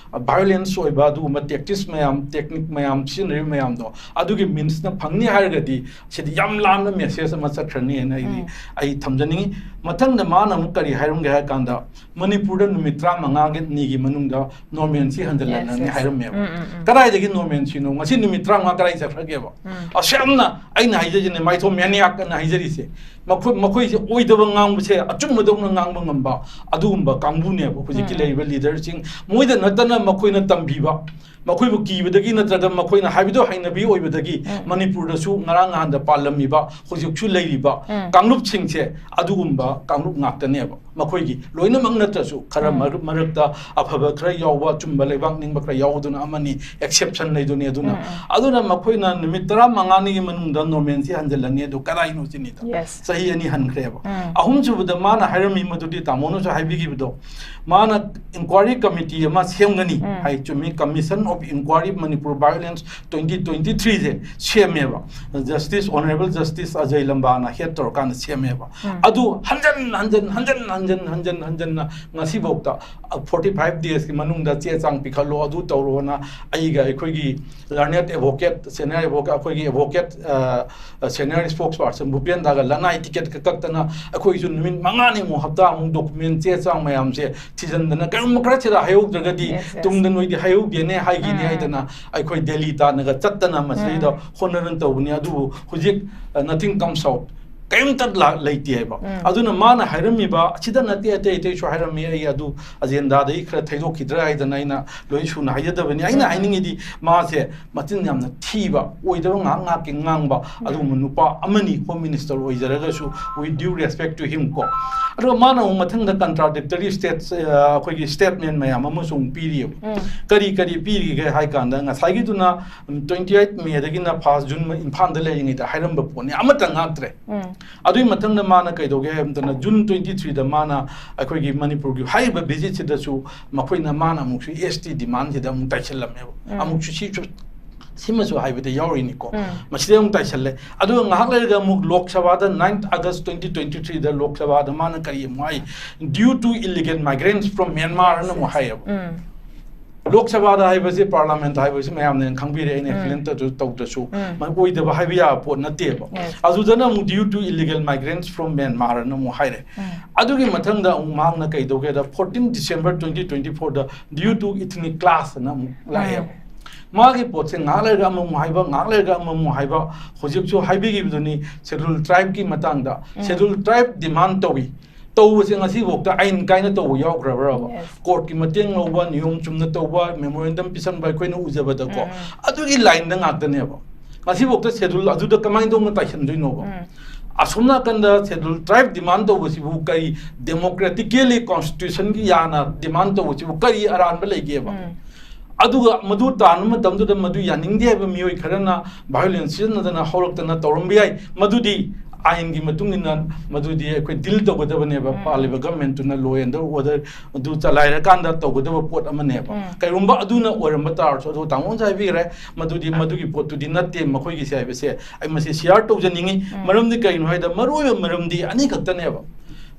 ꯚꯥꯏꯑꯣꯂꯦꯟꯁ ꯑꯣꯏꯕ ꯑꯗꯨꯒꯨꯝꯕ ꯇꯦꯛꯇꯤꯛꯁ ꯃꯌꯥꯝ, ꯇꯦꯛꯅꯤꯛ ꯃꯌꯥꯝ ꯁꯤꯖꯤꯟꯅꯔꯤꯕ ꯃꯌꯥꯝꯗꯣ, ꯑꯗꯨꯒꯤ ꯃꯤꯟꯁꯅ ꯐꯪꯅꯤ ꯍꯥꯏꯔꯒꯗꯤ ꯁꯤꯗꯤ ꯌꯥꯝ ꯂꯥꯟꯕ ꯃꯦꯁꯦꯖ ꯑꯃ ꯆꯠꯈ꯭ꯔꯅꯤ ꯍꯥꯏꯅ ꯑꯩꯗꯤ, ꯎꯝ꯫ ꯑꯩ ꯊꯝꯖꯅꯤꯡꯉꯤ꯫ ꯃꯊꯪꯗ ꯃꯥꯅ ꯑꯃꯨꯛ ꯀꯔꯤ ꯍꯥꯏꯔꯝꯒꯦ ꯍꯥꯏ ꯀꯥꯟꯗ, ꯃꯅꯤꯄꯨꯔꯗ ꯅꯨꯃꯤꯠ ꯇꯔꯥꯃꯉꯥꯒꯤ ꯅꯤꯒꯤ ꯃꯅꯨꯡꯗ normalcy ꯍꯟꯖꯤꯜꯂꯛꯂꯅꯤ Yes, yes. ꯍꯥꯏꯔꯝꯃꯦꯕ꯫ ꯎꯝ, ꯎꯝ, ꯎꯝ꯫ ꯀꯗꯥꯏꯗꯒꯤ normalcyꯅꯣ? ꯉꯁꯤ ꯅꯨꯃꯤꯠ ꯇꯔꯥꯃꯉꯥ ꯀꯗꯥꯏ ꯆꯠꯈ꯭ꯔꯒꯦꯕ? ꯑꯁꯨꯌꯥꯝꯅ ꯑꯩꯅ ꯍꯥꯏꯖꯔꯤꯁꯤꯅꯦ, ꯃꯥꯏꯊꯣꯡ ꯃꯌꯥꯅꯤꯌꯥꯛ ꯑꯅ ꯍꯥꯏꯖꯔꯤꯁꯦ, ꯃꯈꯣꯏ, ꯃꯈꯣꯏꯁꯦ ꯑꯣꯏꯗꯕ ꯉꯥꯡꯕꯁꯦ ꯑꯆꯨꯝꯕꯗꯧꯅ ꯉꯥꯡꯕ ꯉꯝꯕ ꯑꯗꯨꯒꯨꯝꯕ ꯀꯥꯡꯕꯨꯅꯦꯕ ꯍꯧꯖꯤꯛꯀꯤ ꯎꯝ꯫ ꯂꯩꯔꯤꯕ ꯂꯤꯗꯔꯁꯤꯡ꯫ ꯃꯣꯏꯗ ꯅꯠꯇꯅ ꯃꯈꯣꯏꯅ ꯇꯝꯕꯤꯕ, ꯃꯈꯣꯏꯕꯨ ꯀꯤꯕꯗꯒꯤ ꯅꯠꯇ꯭ꯔꯒ ꯃꯈꯣꯏꯅ ꯍꯥꯏꯕꯗꯣ ꯍꯩꯅꯕꯤ ꯑꯣꯏꯕꯗꯒꯤ ꯎꯝ꯫ ꯃꯅꯤꯄꯨꯔꯗꯁꯨ ꯉꯔꯥꯡ ꯅꯍꯥꯟꯗ ꯄꯥꯜꯂꯝꯃꯤꯕ, ꯍꯧꯖꯤꯛꯁꯨ ꯂꯩꯔꯤꯕ ꯎꯝ꯫ ꯀꯥꯡꯂꯨꯞꯁꯤꯡꯁꯦ ꯑꯗꯨꯒꯨꯝꯕ ꯀꯥꯡꯂꯨꯞ ꯉꯥꯛꯇꯅꯦꯕ꯫ ꯃꯈꯣꯏꯒꯤ ꯂꯣꯏꯅꯃꯛ ꯅꯠꯇ꯭ꯔꯁꯨ ꯈꯔ ꯎꯝ꯫ ꯃꯔꯛ-, ꯃꯔꯛꯇ ꯑꯐꯕ ꯈꯔ ꯌꯥꯎꯕ, ꯑꯆꯨꯝꯕ ꯂꯩꯕꯥꯛ ꯅꯤꯡꯕ ꯈꯔ ꯌꯥꯎꯗꯨꯅ ꯑꯃꯅꯤ, exception ꯂꯩꯗꯨꯅꯤ꯫ ꯑꯗꯨꯅ, ꯎꯝ, ꯎꯝ꯫ ꯑꯗꯨꯅ ꯃꯈꯣꯏꯅ ꯅꯨꯃꯤꯠ ꯇꯔꯥꯃꯉꯥꯅꯤꯒꯤ ꯃꯅꯨꯡꯗ normalcy ꯍꯟꯖꯤꯜꯂꯅꯤ, ꯑꯗꯨ ꯀꯗꯥꯏꯅꯣ ꯁꯤꯅꯤꯗ꯫ Yes꯫ ꯆꯍꯤ ꯑꯅꯤ ꯍꯟꯈ꯭ꯔꯦꯕ꯫ ꯎꯝ꯫ ꯑꯍꯨꯝꯁꯨꯕꯗ ꯃꯥꯅ ꯍꯥꯏꯔꯝꯃꯤ ꯃꯗꯨꯗꯤ ꯇꯥꯃꯣꯅꯁꯨ ꯍꯥꯏꯕꯤꯈꯤꯕꯗꯣ, ꯃꯥꯅ inquiry committee ꯑꯃ ꯁꯦꯝꯒꯅꯤ ꯎꯝ꯫ ꯍꯥꯏ, ꯆꯨꯝꯃꯤ, Commission of Inquiry Manipur Violence twenty twenty-threeꯁꯦ ꯁꯦꯝꯃꯦꯕ꯫ Justice, Honourable Justice Ajay ꯂꯝꯕꯥꯅ head ꯇꯧꯔꯀꯥꯟꯗ ꯁꯦꯝꯃꯦꯕ꯫ ꯎꯝ꯫ ꯑꯗꯨ ꯍꯟꯖꯟ ꯍꯟꯖꯟ, ꯍꯟꯖꯟ ꯍꯟꯖꯟ, ꯍꯟꯖꯟ ꯍꯟꯖꯟꯅ ꯉꯁꯤꯐꯥꯎꯗ, ꯑ, forty five daysꯀꯤ ꯃꯅꯨꯡꯗ ꯆꯦ ꯆꯥꯡ ꯄꯤꯈꯠꯂꯣ, ꯑꯗꯨ ꯇꯧꯔꯣꯅ ꯑꯩꯒ ꯑꯩꯈꯣꯏꯒꯤ learned advocate, senior advocate, ꯑꯩꯈꯣꯏꯒꯤ advocate, ꯑ, senior spokesperson ꯚꯨꯄꯦꯟꯗꯥꯒ ꯂꯅꯥꯏ ticketꯀ ꯀꯛꯇꯅ ꯑꯩꯈꯣꯏꯁꯨ ꯅꯨꯃꯤꯠ ꯃꯉꯥꯅꯤꯃꯨꯛ, ꯍꯞꯇꯥꯃꯨꯛ document ꯆꯦ ꯆꯥꯡ ꯃꯌꯥꯝꯁꯦ ꯊꯤꯖꯤꯟꯗꯅ, ꯀꯔꯤꯒꯨꯝꯕ ꯈꯔ ꯁꯤꯗ ꯍꯥꯏꯍꯧꯗ꯭ꯔꯒꯗꯤ Yes, yes꯫ ꯇꯨꯡꯗ ꯅꯣꯏꯗꯤ ꯍꯥꯏꯍꯧꯗꯦꯅꯦ ꯍꯥꯏꯈꯤꯅꯤ ꯎꯝ꯫ ꯍꯥꯏꯗꯅ ꯑꯩꯈꯣꯏ ꯗꯦꯜꯂꯤ ꯇꯥꯟꯅꯒ ꯆꯠꯇꯅ ꯃꯁꯤꯗꯩꯗ ꯎꯝ꯫ ꯍꯣꯠꯅꯗꯅ ꯇꯧꯕꯅꯤ꯫ ꯑꯗꯨꯕꯨ ꯍꯧꯖꯤꯛ, ꯑ, nothing comes out꯫ ꯀꯔꯤꯝꯇ ꯂꯥ-, ꯂꯩꯇꯦ ꯍꯥꯏꯕ꯫ ꯎꯝ꯫ ꯑꯗꯨꯅ ꯃꯥꯅ ꯍꯥꯏꯔꯝꯃꯤꯕ, ꯑꯁꯤꯗ ꯅꯠꯇꯦ, ꯑꯇꯩ ꯑꯇꯩꯁꯨ ꯍꯥꯏꯔꯝꯃꯤ, ꯑꯩ ꯑꯗꯨ agenda ꯗꯒꯤ ꯈꯔ ꯊꯩꯗꯣꯛꯈꯤꯗ꯭ꯔꯥ ꯍꯥꯏꯗꯅ ꯑꯩꯅ ꯂꯣꯏ ꯁꯨꯅ ꯍꯥꯏꯖꯗꯕꯅꯤ꯫ ꯑꯩꯅ ꯎꯝ꯫ ꯍꯥꯏꯅꯤꯡꯉꯤꯗꯤ ꯃꯥꯁꯦ ꯃꯆꯤꯟ ꯌꯥꯝꯅ ꯊꯤꯕ, ꯑꯣꯏꯗꯕ ꯉꯥꯏꯍꯥꯛ ꯉꯥꯏꯍꯥꯛꯀꯤ ꯉꯥꯡꯕ, ꯎꯝ꯫ ꯑꯗꯨꯒꯨꯝꯕ ꯅꯨꯄꯥ ꯑꯃꯅꯤ, Home Minister ꯑꯣꯏꯖꯔꯒꯁꯨ, with due respect to him ꯀꯣ꯫ ꯑꯗꯨꯒ ꯃꯥꯅ ꯑꯃꯨꯛ ꯃꯊꯪꯗ contradictory states, ꯑ, ꯑꯩꯈꯣꯏꯒꯤ statement ꯃꯌꯥꯝ ꯑꯃꯁꯨ ꯑꯃꯨꯛ ꯄꯤꯔꯤꯑꯕ꯫ ꯎꯝ꯫ ꯀꯔꯤ ꯀꯔꯤ ꯄꯤꯔꯤꯒꯦ ꯍꯥꯏ ꯀꯥꯟꯗ, ꯉꯁꯥꯏꯒꯤꯗꯨꯅ, ꯎꯝ, twenty eight May ꯗꯒꯤꯅ first June ꯏꯝꯐꯥꯜꯗ ꯂꯩꯔꯤꯉꯩꯗ ꯍꯥꯏꯔꯝꯕ ꯄꯣꯠꯅꯤ, ꯑꯃꯠꯇ ꯉꯥꯛꯇ꯭ꯔꯦ꯫ ꯎꯝ꯫ ꯑꯗꯨꯒꯤ ꯃꯊꯪꯗ ꯃꯥꯅ ꯀꯩꯗꯧꯒꯦ ꯍꯥꯏꯕ ꯃꯇꯝꯗ, June twenty three ꯗ ꯃꯥꯅ ꯑꯩꯈꯣꯏꯒꯤ ꯃꯅꯤꯄꯨꯔꯒꯤ ꯍꯥꯏꯔꯤꯕ visit ꯁꯤꯗꯁꯨ ꯃꯈꯣꯏꯅ, ꯃꯥꯅ ꯑꯃꯨꯛꯁꯨ S T demand ꯁꯤꯗ ꯑꯃꯨꯛ ꯇꯥꯏꯁꯤꯜꯂꯝꯃꯦꯕ꯫ ꯎꯝ꯫ ꯑꯃꯨꯛꯁꯨ ꯁꯤꯁꯨ, ꯁꯤꯃꯁꯨ ꯍꯥꯏꯕꯗ ꯌꯥꯎꯔꯤꯅꯤꯀꯣ꯫ ꯎꯝ꯫ ꯃꯁꯤꯗ ꯑꯃꯨꯛ ꯇꯥꯏꯁꯜꯂꯦ꯫ ꯑꯗꯨꯒ ꯉꯥꯏꯍꯥꯛ ꯂꯩꯔꯒ ꯑꯃꯨꯛ ꯂꯣꯛ ꯁꯚꯥꯗ, ninth August twenty twenty three ꯗ ꯂꯣꯛ ꯁꯚꯥꯗ ꯃꯥꯅ ꯀꯔꯤ ꯑꯃꯨꯛ ꯍꯥꯏ? "Due to illegal migrants from Myanmar" ꯑꯅ ꯑꯃꯨꯛ ꯍꯥꯏꯌꯦꯕ꯫ ꯎꯝ꯫ ꯂꯣꯛ ꯁꯚꯥꯗ ꯍꯥꯏꯕꯁꯤ, parliament ꯍꯥꯏꯕꯁꯤ ꯃꯌꯥꯝꯅ ꯈꯪꯕꯤꯔꯦ, ꯑꯩꯅ ꯎꯝ꯫ explain ꯇꯧꯗ-, ꯇꯧꯗ꯭ꯔꯁꯨ, ꯎꯝ꯫ ꯃ-, ꯑꯣꯏꯗꯕ ꯍꯥꯏꯕ ꯌꯥꯕ ꯄꯣꯠ ꯅꯠꯇꯦꯕ꯫ Yes꯫ ꯑꯗꯨꯗꯅ ꯑꯃꯨꯛ "due to illegal migrants from Myanmar" ꯑꯅ ꯑꯃꯨꯛ ꯍꯥꯏꯔꯦ꯫ ꯎꯝ꯫ ꯑꯗꯨꯒꯤ ꯃꯊꯪꯗ ꯑꯃꯨꯛ ꯃꯍꯥꯛꯅ ꯀꯩꯗꯧꯒꯦꯗ, fourteen December twenty twenty four the "due to ethnic clash" ꯑꯅ ꯑꯃꯨꯛ ꯂꯥꯛꯑꯦꯕ꯫ ꯎꯝ꯫ ꯃꯥꯒꯤ ꯄꯣꯠꯁꯦ ꯉꯥꯏꯍꯥꯛ ꯂꯩꯔꯒ ꯑꯃꯃꯨꯛ ꯍꯥꯏꯕ, ꯉꯥꯏꯍꯥꯛ ꯂꯩꯔꯒ ꯑꯃꯃꯨꯛ ꯍꯥꯏꯕ꯫ ꯍꯧꯖꯤꯛꯁꯨ ꯍꯥꯏꯕꯤꯈꯤꯕꯗꯨꯅꯤ, ꯁꯦꯗꯨꯜ ꯇ꯭ꯔꯥꯏꯕꯀꯤ ꯃꯇꯥꯡꯗ꯫ ꯎꯝ꯫ ꯁꯦꯗꯨꯜ ꯇ꯭ꯔꯥꯏꯕ ꯗꯤꯃꯥꯟ ꯇꯧꯏ꯫ ꯇꯧꯕꯁꯦ ꯉꯁꯤꯐꯥꯎꯗ ꯑꯥꯏꯟ ꯀꯥꯏꯅ ꯇꯧꯕ ꯌꯥꯎꯈ꯭ꯔꯕ꯭ꯔꯕ? Yes. ꯀꯣꯔꯠꯀꯤ ꯃꯇꯦꯡ ꯂꯧꯕ, ꯅꯤꯌꯣꯝ ꯆꯨꯝꯅ ꯇꯧꯕ, ꯃꯦꯃꯣꯔꯦꯟꯗꯝ ꯄꯤꯁꯟꯕ ꯑꯩꯈꯣꯏꯅ ꯎꯖꯕꯗꯀꯣ, ꯎꯝ, ꯎꯝ꯫ ꯑꯗꯨꯒꯤ ꯂꯥꯏꯟꯗ ꯉꯥꯛꯇꯅꯦꯕ꯫ ꯉꯁꯤꯐꯥꯎꯗ ꯁꯦꯗꯨꯜ ꯑꯗꯨꯗ ꯀꯃꯥꯏꯅ ꯇꯧꯅ ꯇꯥꯏꯁꯟꯗꯣꯏꯅꯣꯕ? ꯎꯝ꯫ ꯑꯁꯣꯝ ꯅꯥꯀꯟꯗ ꯁꯦꯗꯨꯜ ꯇ꯭ꯔꯥꯏꯕ ꯗꯤꯃꯥꯟ ꯇꯧꯕꯁꯤꯕꯨ ꯀꯔꯤ, ꯗꯦꯃꯣꯀ꯭ꯔꯦꯇꯤꯀꯦꯂꯤ ꯀꯣꯟꯁꯇꯤꯇ꯭ꯌꯨꯁꯟꯒꯤ ꯌꯥꯅ ꯗꯤꯃꯥꯟ ꯇꯧꯕꯁꯤꯕꯨ ꯀꯔꯤ ꯑꯔꯥꯟꯕ ꯂꯩꯒꯦꯕ? ꯎꯝ꯫ ꯑꯗꯨꯒ ꯃꯗꯨ ꯇꯥꯟꯕ ꯃꯇꯝꯗꯨꯗ ꯃꯗꯨ ꯌꯥꯅꯤꯡꯗꯦ ꯍꯥꯏꯕ ꯃꯤꯑꯣꯏ ꯈꯔꯅ ꯚꯥꯏꯑꯣꯂꯦꯟꯁ ꯁꯤꯖꯤꯟꯅꯗꯅ ꯍꯧꯔꯛꯇꯅ ꯇꯧꯔꯝꯕ ꯌꯥꯏ꯫ ꯃꯗꯨꯗꯤ ꯑꯥꯏꯟꯒꯤ ꯃꯇꯨꯡ ꯏꯟꯅ ꯃꯗꯨꯗꯤ ꯑꯩꯈꯣꯏ ꯗꯤꯜ ꯇꯧꯒꯗꯕꯅꯦꯕ꯫ ꯎꯝ꯫ ꯄꯥꯜꯂꯤꯕ ꯒꯚꯔꯟꯃꯦꯟꯠꯇꯨꯅ law and order ꯑꯗꯨ ꯆꯂꯥꯏꯔꯀꯥꯟꯗ ꯇꯧꯒꯗꯕ ꯄꯣꯠ ꯑꯃꯅꯦꯕ꯫ ꯎꯝ꯫ ꯀꯩꯒꯨꯝꯕ ꯑꯗꯨꯅ ꯑꯣꯏꯔꯝꯕ ꯇꯥꯔꯁꯨ, ꯑꯗꯨ ꯇꯥꯃꯣꯅꯁꯨ ꯍꯥꯏꯕꯤꯈ꯭ꯔꯦ, ꯃꯗꯨꯗꯤ ꯃꯗꯨꯒꯤ ꯄꯣꯠꯇꯨꯗꯤ ꯅꯠꯇꯦ ꯃꯈꯣꯏꯒꯤꯁꯦ ꯍꯥꯏꯕꯁꯦ ꯑꯩ ꯃꯁꯤ ꯁꯤꯌꯥꯔ ꯇꯧꯖꯅꯤꯡꯉꯤ꯫ ꯎꯝ꯫ ꯃꯔꯝꯗꯤ ꯀꯩꯅꯣ ꯍꯥꯏꯗ, ꯃꯔꯨꯑꯣꯏꯕ ꯃꯔꯝꯗꯤ ꯑꯅꯤꯈꯛꯇꯅꯦꯕ꯫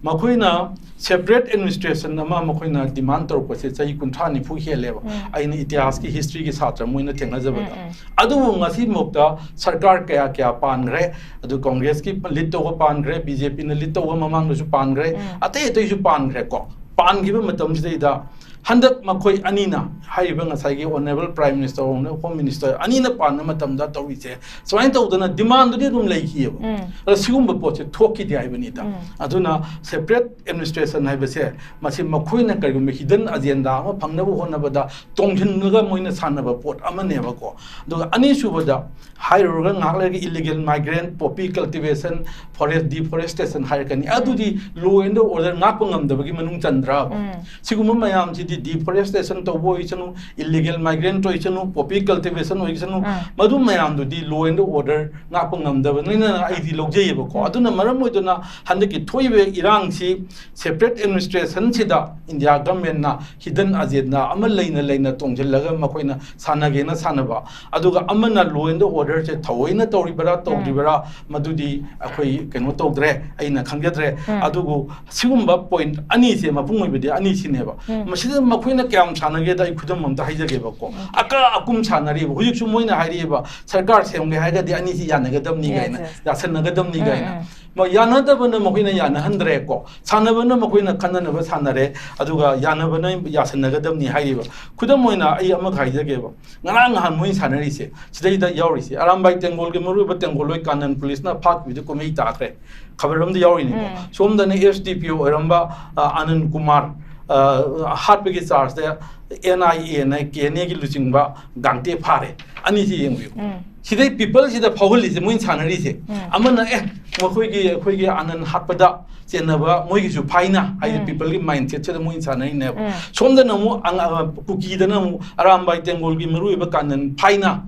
ꯃꯈꯣꯏꯅ ꯁꯦꯄꯔꯦꯠ ꯑꯦꯗꯃꯤꯅꯤꯁꯇ꯭ꯔꯦꯁꯟ ꯑꯃ ꯃꯈꯣꯏꯅ ꯗꯤꯃꯥꯟ ꯇꯧꯔꯛꯄꯁꯦ ꯆꯍꯤ ꯀꯨꯟꯊ꯭ꯔꯥ ꯅꯤꯐꯨ ꯍꯦꯜꯂꯦꯕ꯫ ꯎꯝ꯫ ꯑꯩꯅ ꯏꯇꯤꯍꯥꯁꯀꯤ, ꯍꯤꯁꯇ꯭ꯔꯤꯒꯤ ꯁꯥꯇ꯭ꯔ ꯃꯣꯏꯅ ꯊꯦꯡꯅꯖꯕꯗ꯫ ꯎꯝ, ꯎꯝ꯫ ꯑꯗꯨꯕꯨ ꯉꯁꯤꯃꯛꯇ ꯁꯔꯀꯥꯔ ꯀꯌꯥ ꯀꯌꯥ ꯄꯥꯟꯈ꯭ꯔꯦ, ꯑꯗꯨ ꯀꯣꯡꯒ꯭ꯔꯦꯁꯀꯤ ꯂꯤꯗ ꯇꯧꯕ ꯄꯥꯟꯈ꯭ꯔꯦ, ꯕꯤ ꯖꯦ ꯄꯤꯅ ꯂꯤꯗ ꯇꯧꯕ ꯃꯃꯥꯡꯗꯁꯨ ꯄꯥꯟꯈ꯭ꯔꯦ, ꯎꯝ꯫ ꯑꯇꯩ ꯑꯇꯩꯁꯨ ꯄꯥꯟꯈ꯭ꯔꯦꯀꯣ꯫ ꯄꯥꯟꯈꯤꯕ ꯃꯇꯝꯁꯤꯗꯩꯗ ꯍꯟꯗꯛ ꯃꯈꯣꯏ ꯑꯅꯤꯅ, ꯍꯥꯏꯔꯤꯕ ꯉꯁꯥꯏꯒꯤ honourable prime minister, honourable home minister ꯑꯅꯤꯅ ꯄꯥꯟꯕ ꯃꯇꯝꯗ ꯇꯧꯔꯤꯁꯦ ꯁꯨꯃꯥꯏꯅ ꯇꯧꯗꯅ ꯗꯤꯃꯥꯟꯗꯨꯗꯤ ꯑꯗꯨꯝ ꯂꯩꯈꯤꯑꯕ꯫ ꯎꯝ꯫ ꯑꯗꯣ ꯁꯤꯒꯨꯝꯕ ꯄꯣꯠꯁꯦ ꯊꯣꯛꯈꯤꯗꯦ ꯍꯥꯏꯕꯅꯤꯗ꯫ ꯎꯝ꯫ ꯑꯗꯨꯅ ꯁꯦꯄꯔꯦꯠ ꯑꯦꯗꯃꯤꯅꯤꯁꯇ꯭ꯔꯦꯁꯟ ꯍꯥꯏꯕꯁꯦ, ꯃꯁꯤ ꯃꯈꯣꯏꯅ ꯀꯔꯤꯒꯨꯝꯕ ꯍꯤꯗꯟ ꯑꯖꯦꯟꯗꯥ ꯑꯃ ꯐꯪꯅꯕ ꯍꯣꯠꯅꯕꯗ ꯇꯣꯡꯁꯤꯟꯂꯒ ꯃꯣꯏꯅ ꯁꯥꯟꯅꯕ ꯄꯣꯠ ꯑꯃꯅꯦꯕꯀꯣ꯫ ꯑꯗꯨꯒ ꯑꯅꯤꯁꯨꯕꯗ ꯍꯥꯏꯔꯨꯔꯒ ꯉꯥꯏꯍꯥꯛ ꯂꯩꯔꯒ illegal migraine, poppy cultivation, forest, deforestation ꯍꯥꯏꯔꯛꯀꯅꯤ꯫ ꯎꯝ꯫ ꯑꯗꯨꯗꯤ ꯂꯣ ꯑꯦꯟ ꯑꯣꯔꯗꯔ ꯉꯥꯛꯄ ꯉꯝꯗꯕꯒꯤ ꯃꯅꯨꯡ ꯆꯟꯗ꯭ꯔꯕ? ꯎꯝ꯫ ꯁꯤꯒꯨꯝꯕ ꯃꯌꯥꯝꯁꯤꯗꯤ ꯗꯤꯐꯣꯔꯦꯁꯇꯦꯁꯟ ꯇꯧꯕ ꯑꯣꯏꯁꯅꯨ, ꯏꯂꯤꯒꯦꯜ ꯃꯥꯏꯒ꯭ꯔꯦꯟ ꯑꯣꯏꯁꯅꯨ, ꯄꯣꯄꯤ ꯀꯜꯇꯤꯚꯦꯁꯟ ꯑꯣꯏꯁꯅꯨ, ꯑꯥ꯫ ꯃꯗꯨ ꯃꯌꯥꯝꯗꯨꯗꯤ ꯂꯣ ꯑꯦꯟ ꯑꯣꯔꯗꯔ ꯉꯥꯛꯄ ꯉꯝꯗꯕꯅꯤꯅ ꯑꯩꯗꯤ ꯂꯧꯖꯩꯌꯦꯕꯀꯣ꯫ ꯎꯝ꯫ ꯑꯗꯨꯅ ꯃꯔꯝ ꯑꯣꯏꯗꯨꯅ ꯍꯟꯗꯛꯀꯤ ꯊꯣꯛꯏꯕ ꯏꯔꯥꯡꯁꯤ ꯁꯦꯄꯔꯦꯠ ꯑꯦꯗꯃꯤꯅꯤꯁꯇ꯭ꯔꯦꯁꯟꯁꯤꯗ ꯏꯟꯗꯤꯌꯥ ꯒꯚꯔꯟꯃꯦꯟꯠꯅ ꯍꯤꯗꯟ ꯑꯖꯦꯟꯗꯥ ꯑꯃ ꯂꯩꯅ ꯂꯩꯅ ꯇꯣꯡꯁꯤꯜꯂꯒ ꯃꯈꯣꯏꯅ ꯁꯥꯟꯅꯒꯦꯅ ꯁꯥꯟꯅꯕ, ꯑꯗꯨꯒ ꯑꯃꯅ ꯂꯣ ꯑꯦꯟ ꯑꯣꯔꯗꯔꯁꯦ ꯊꯑꯣꯏꯅ ꯇꯧꯔꯤꯕꯔꯥ ꯎꯝ꯫ ꯇꯧꯗ꯭ꯔꯤꯕꯔꯥ, ꯃꯗꯨꯗꯤ ꯑꯩꯈꯣꯏ ꯀꯩꯅꯣ ꯇꯧꯗ꯭ꯔꯦ, ꯑꯩꯅ ꯈꯪꯖꯗ꯭ꯔꯦ꯫ ꯎꯝ꯫ ꯑꯗꯨꯕꯨ ꯁꯤꯒꯨꯝꯕ ꯄꯣꯏꯟꯠ ꯑꯅꯤꯁꯦ, ꯃꯄꯨꯡ ꯑꯣꯏꯕꯗꯤ ꯑꯅꯤꯁꯤꯅꯦꯕ꯫ ꯎꯝ꯫ ꯃꯁꯤꯗ ꯃꯈꯣꯏꯅ ꯀꯌꯥꯝ ꯁꯥꯟꯅꯒꯦꯗ ꯑꯩ ꯈꯨꯗꯝ ꯑꯝꯇ ꯍꯥꯏꯖꯒꯦꯕꯀꯣ꯫ ꯑꯀꯥ ꯑꯀꯨꯝ ꯁꯥꯟꯅꯔꯤꯕ, ꯍꯧꯖꯤꯛꯁꯨ ꯃꯣꯏꯅ ꯍꯥꯏꯔꯤꯕ ꯁꯔꯀꯥꯔ ꯁꯦꯝꯒꯦ ꯍꯥꯏꯔꯒꯗꯤ ꯑꯅꯤꯁꯤ ꯌꯥꯅꯒꯗꯕꯅꯤ Yes, ꯀꯥꯏꯅ, yes. ꯌꯥꯁꯟꯅꯒꯗꯕꯅꯤ ꯎꯝ, ꯀꯥꯏꯅ꯫ ꯎꯝ. ꯃ-, ꯌꯥꯅꯗꯕꯅ ꯃꯈꯣꯏꯅ ꯌꯥꯅꯍꯟꯗ꯭ꯔꯦꯀꯣ, ꯁꯥꯟꯅꯕꯅ ꯃꯈꯣꯏꯅ ꯈꯟꯅꯅꯕ ꯁꯥꯟꯅꯔꯦ, ꯑꯗꯨꯒ ꯌꯥꯅꯕꯅ ꯌꯥꯁꯟꯅꯒꯗꯕꯅꯤ ꯍꯥꯏꯔꯤꯕ꯫ ꯈꯨꯗꯝ ꯑꯣꯏꯅ ꯑꯩ ꯑꯃꯈꯛ ꯍꯥꯏꯖꯒꯦꯕ, ꯉꯔꯥꯡ ꯅꯍꯥꯟ ꯃꯣꯏꯅ ꯁꯥꯟꯅꯔꯤꯁꯦ ꯁꯤꯗꯩꯗ ꯌꯥꯎꯔꯤꯁꯦ, ꯑꯔꯥꯝꯕꯥꯏ ꯇꯦꯡꯒꯣꯜꯒꯤ ꯃꯔꯨꯑꯣꯏꯕ ꯇꯦꯡꯒꯣꯜꯂꯣꯏ ꯀꯥꯅꯟ ꯄꯨꯂꯤꯁꯅ ꯐꯥꯈꯤꯕꯗꯨ ꯀꯨꯝꯍꯩ ꯇꯥꯈ꯭ꯔꯦ, ꯈꯕꯔ ꯑꯃꯗ ꯌꯥꯎꯔꯤꯅꯤꯀꯣ꯫ ꯎꯝ. ꯁꯣꯝꯗꯅ ꯑꯦꯁ ꯗꯤ ꯄꯤ ꯑꯣ ꯑꯣꯏꯔꯝꯕ, ꯑ, ꯑꯅꯟ ꯀꯨꯃꯥꯔ, ꯑ, ꯍꯥꯠꯄꯒꯤ ꯆꯥꯔꯖꯇ ꯑꯦꯟ ꯑꯥꯏ ꯑꯦꯅ ꯀꯦ ꯑꯦꯟ ꯑꯦꯒꯤ ꯂꯨꯆꯤꯡꯕ ꯒꯥꯡꯇꯦ ꯐꯥꯔꯦ꯫ ꯑꯅꯤꯁꯤ ꯌꯦꯡꯕꯤꯌꯨ꯫ ꯎꯝ. ꯁꯤꯗꯩ ꯄꯤꯄꯜꯁꯤꯗ ꯐꯥꯎꯍꯜꯂꯤꯁꯦ ꯃꯣꯏꯅ ꯁꯥꯟꯅꯔꯤꯁꯦ꯫ ꯎꯝ. ꯑꯃꯅ, "ꯑꯦ, ꯃꯈꯣꯏꯒꯤ, ꯑꯩꯈꯣꯏꯒꯤ ꯑꯅꯟ ꯍꯥꯠꯄꯗ ꯆꯦꯟꯅꯕ ꯃꯣꯏꯒꯤꯁꯨ ꯐꯥꯏꯅ" ꯍꯥꯏꯗꯤ ꯎꯝ. ꯄꯤꯄꯜꯒꯤ ꯃꯥꯏꯟꯁꯦꯠꯁꯤꯗ ꯃꯣꯏꯅ ꯁꯥꯟꯅꯔꯤꯅꯦꯕ꯫ ꯎꯝ. ꯁꯣꯝꯗꯅ ꯑꯃꯨꯛ ꯑꯉ-, ꯑ, ꯀꯨꯀꯤꯗꯅ ꯑꯃꯨꯛ ꯑꯔꯥꯝꯕꯥꯏ ꯇꯦꯡꯒꯣꯜꯒꯤ ꯃꯔꯨꯑꯣꯏꯕ ꯀꯥꯅꯟ ꯐꯥꯏꯅ,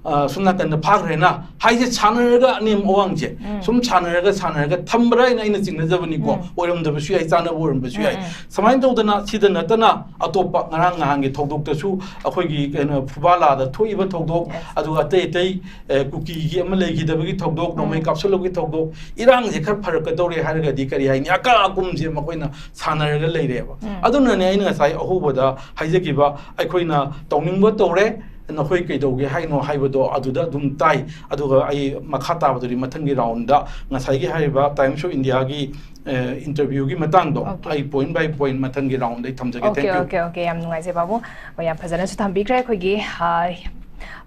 ꯑ, ꯁꯣꯝ ꯅꯥꯀꯟꯗ ꯐꯥꯈ꯭ꯔꯦꯅ ꯍꯥꯏꯁꯦ, ꯁꯥꯟꯅꯔꯒ ꯑꯅꯦꯝ ꯑꯋꯥꯡꯁꯦ ꯎꯝ. ꯁꯨꯝ ꯁꯥꯟꯅꯔꯒ ꯁꯥꯟꯅꯔꯒ ꯊꯝꯕ꯭ꯔꯥ ꯍꯥꯏꯅ ꯑꯩꯅ ꯆꯤꯡꯅꯖꯕꯅꯤꯀꯣ꯫ ꯎꯝ. ꯑꯣꯏꯔꯝꯗꯕꯁꯨ ꯌꯥꯏ, ꯆꯥꯟꯅꯕ ꯑꯣꯏꯔꯝꯕꯁꯨ ꯌꯥꯏ꯫ ꯎꯝ, ꯎꯝ. ꯁꯨꯃꯥꯏꯅ ꯇꯧꯗꯅ ꯁꯤꯗ ꯅꯠꯇꯅ ꯑꯇꯣꯞꯄ ꯉꯔꯥꯡ ꯅꯍꯥꯟꯒꯤ ꯊꯧꯗꯣꯛꯇꯁꯨ ꯑꯩꯈꯣꯏꯒꯤ ꯀꯩꯅꯣ ꯐꯨꯕꯥꯂꯥꯗ ꯊꯣꯛꯏꯕ ꯊꯧꯗꯣꯛ, Yes. ꯑꯗꯨꯒ ꯑꯇꯩ ꯑꯇꯩ, ꯑꯦ, ꯀꯨꯀꯤꯒꯤ ꯑꯃ ꯂꯩꯈꯤꯗꯕꯒꯤ ꯊꯧꯗꯣꯛ, ꯅꯣꯡꯃꯩ ꯎꯝ. ꯀꯥꯞꯁꯤꯜꯂꯨꯕꯒꯤ ꯊꯧꯗꯣꯛ, ꯏꯔꯥꯡꯁꯦ ꯈꯔ ꯐꯔꯛꯀꯗꯧꯔꯦ ꯍꯥꯏꯔꯒꯗꯤ ꯀꯔꯤ ꯍꯥꯏꯅꯤ, ꯑꯀꯥ ꯑꯀꯨꯝꯁꯦ ꯃꯈꯣꯏꯅ ꯁꯥꯟꯅꯔꯒ ꯂꯩꯔꯦꯕ꯫ ꯎꯝ. ꯑꯗꯨꯅꯅꯦ ꯑꯩꯅ ꯉꯁꯥꯏ ꯑꯍꯧꯕꯗ ꯍꯥꯏꯖꯈꯤꯕ, ꯑꯩꯈꯣꯏꯅ ꯇꯧꯅꯤꯡꯕ ꯇꯧꯔꯦ, ꯅꯈꯣꯏ ꯀꯩꯗꯧꯒꯦ ꯍꯥꯏꯅꯣ ꯍꯥꯏꯕꯗꯣ ꯑꯗꯨꯗ ꯑꯗꯨꯝ ꯇꯥꯏ꯫ ꯑꯗꯨꯒ ꯑꯩ ꯃꯈꯥ ꯇꯥꯕꯗꯨꯗꯤ ꯃꯊꯪꯒꯤ ꯔꯥꯎꯟꯗ ꯉꯁꯥꯏꯒꯤ ꯍꯥꯏꯔꯤꯕ Times of Indiaꯒꯤ, ꯑꯦ, interviewꯒꯤ ꯃꯇꯥꯡꯗꯣ Okay. ꯑꯩ point by point ꯃꯊꯪꯒꯤ ꯔꯥꯎꯟꯗ ꯑꯩ ꯊꯝꯖꯒꯦ꯫ Okay, Thank you. Okay, okay, ꯌꯥꯝ ꯅꯨꯡꯉꯥꯏꯖꯩ ꯄꯥꯕꯨꯡ꯫ ꯍꯣꯏ, ꯌꯥꯝ ꯐꯖꯅꯁꯨ ꯊꯝꯕꯤꯈ꯭ꯔꯦ꯫ ꯑꯩꯈꯣꯏꯒꯤ, ꯑ,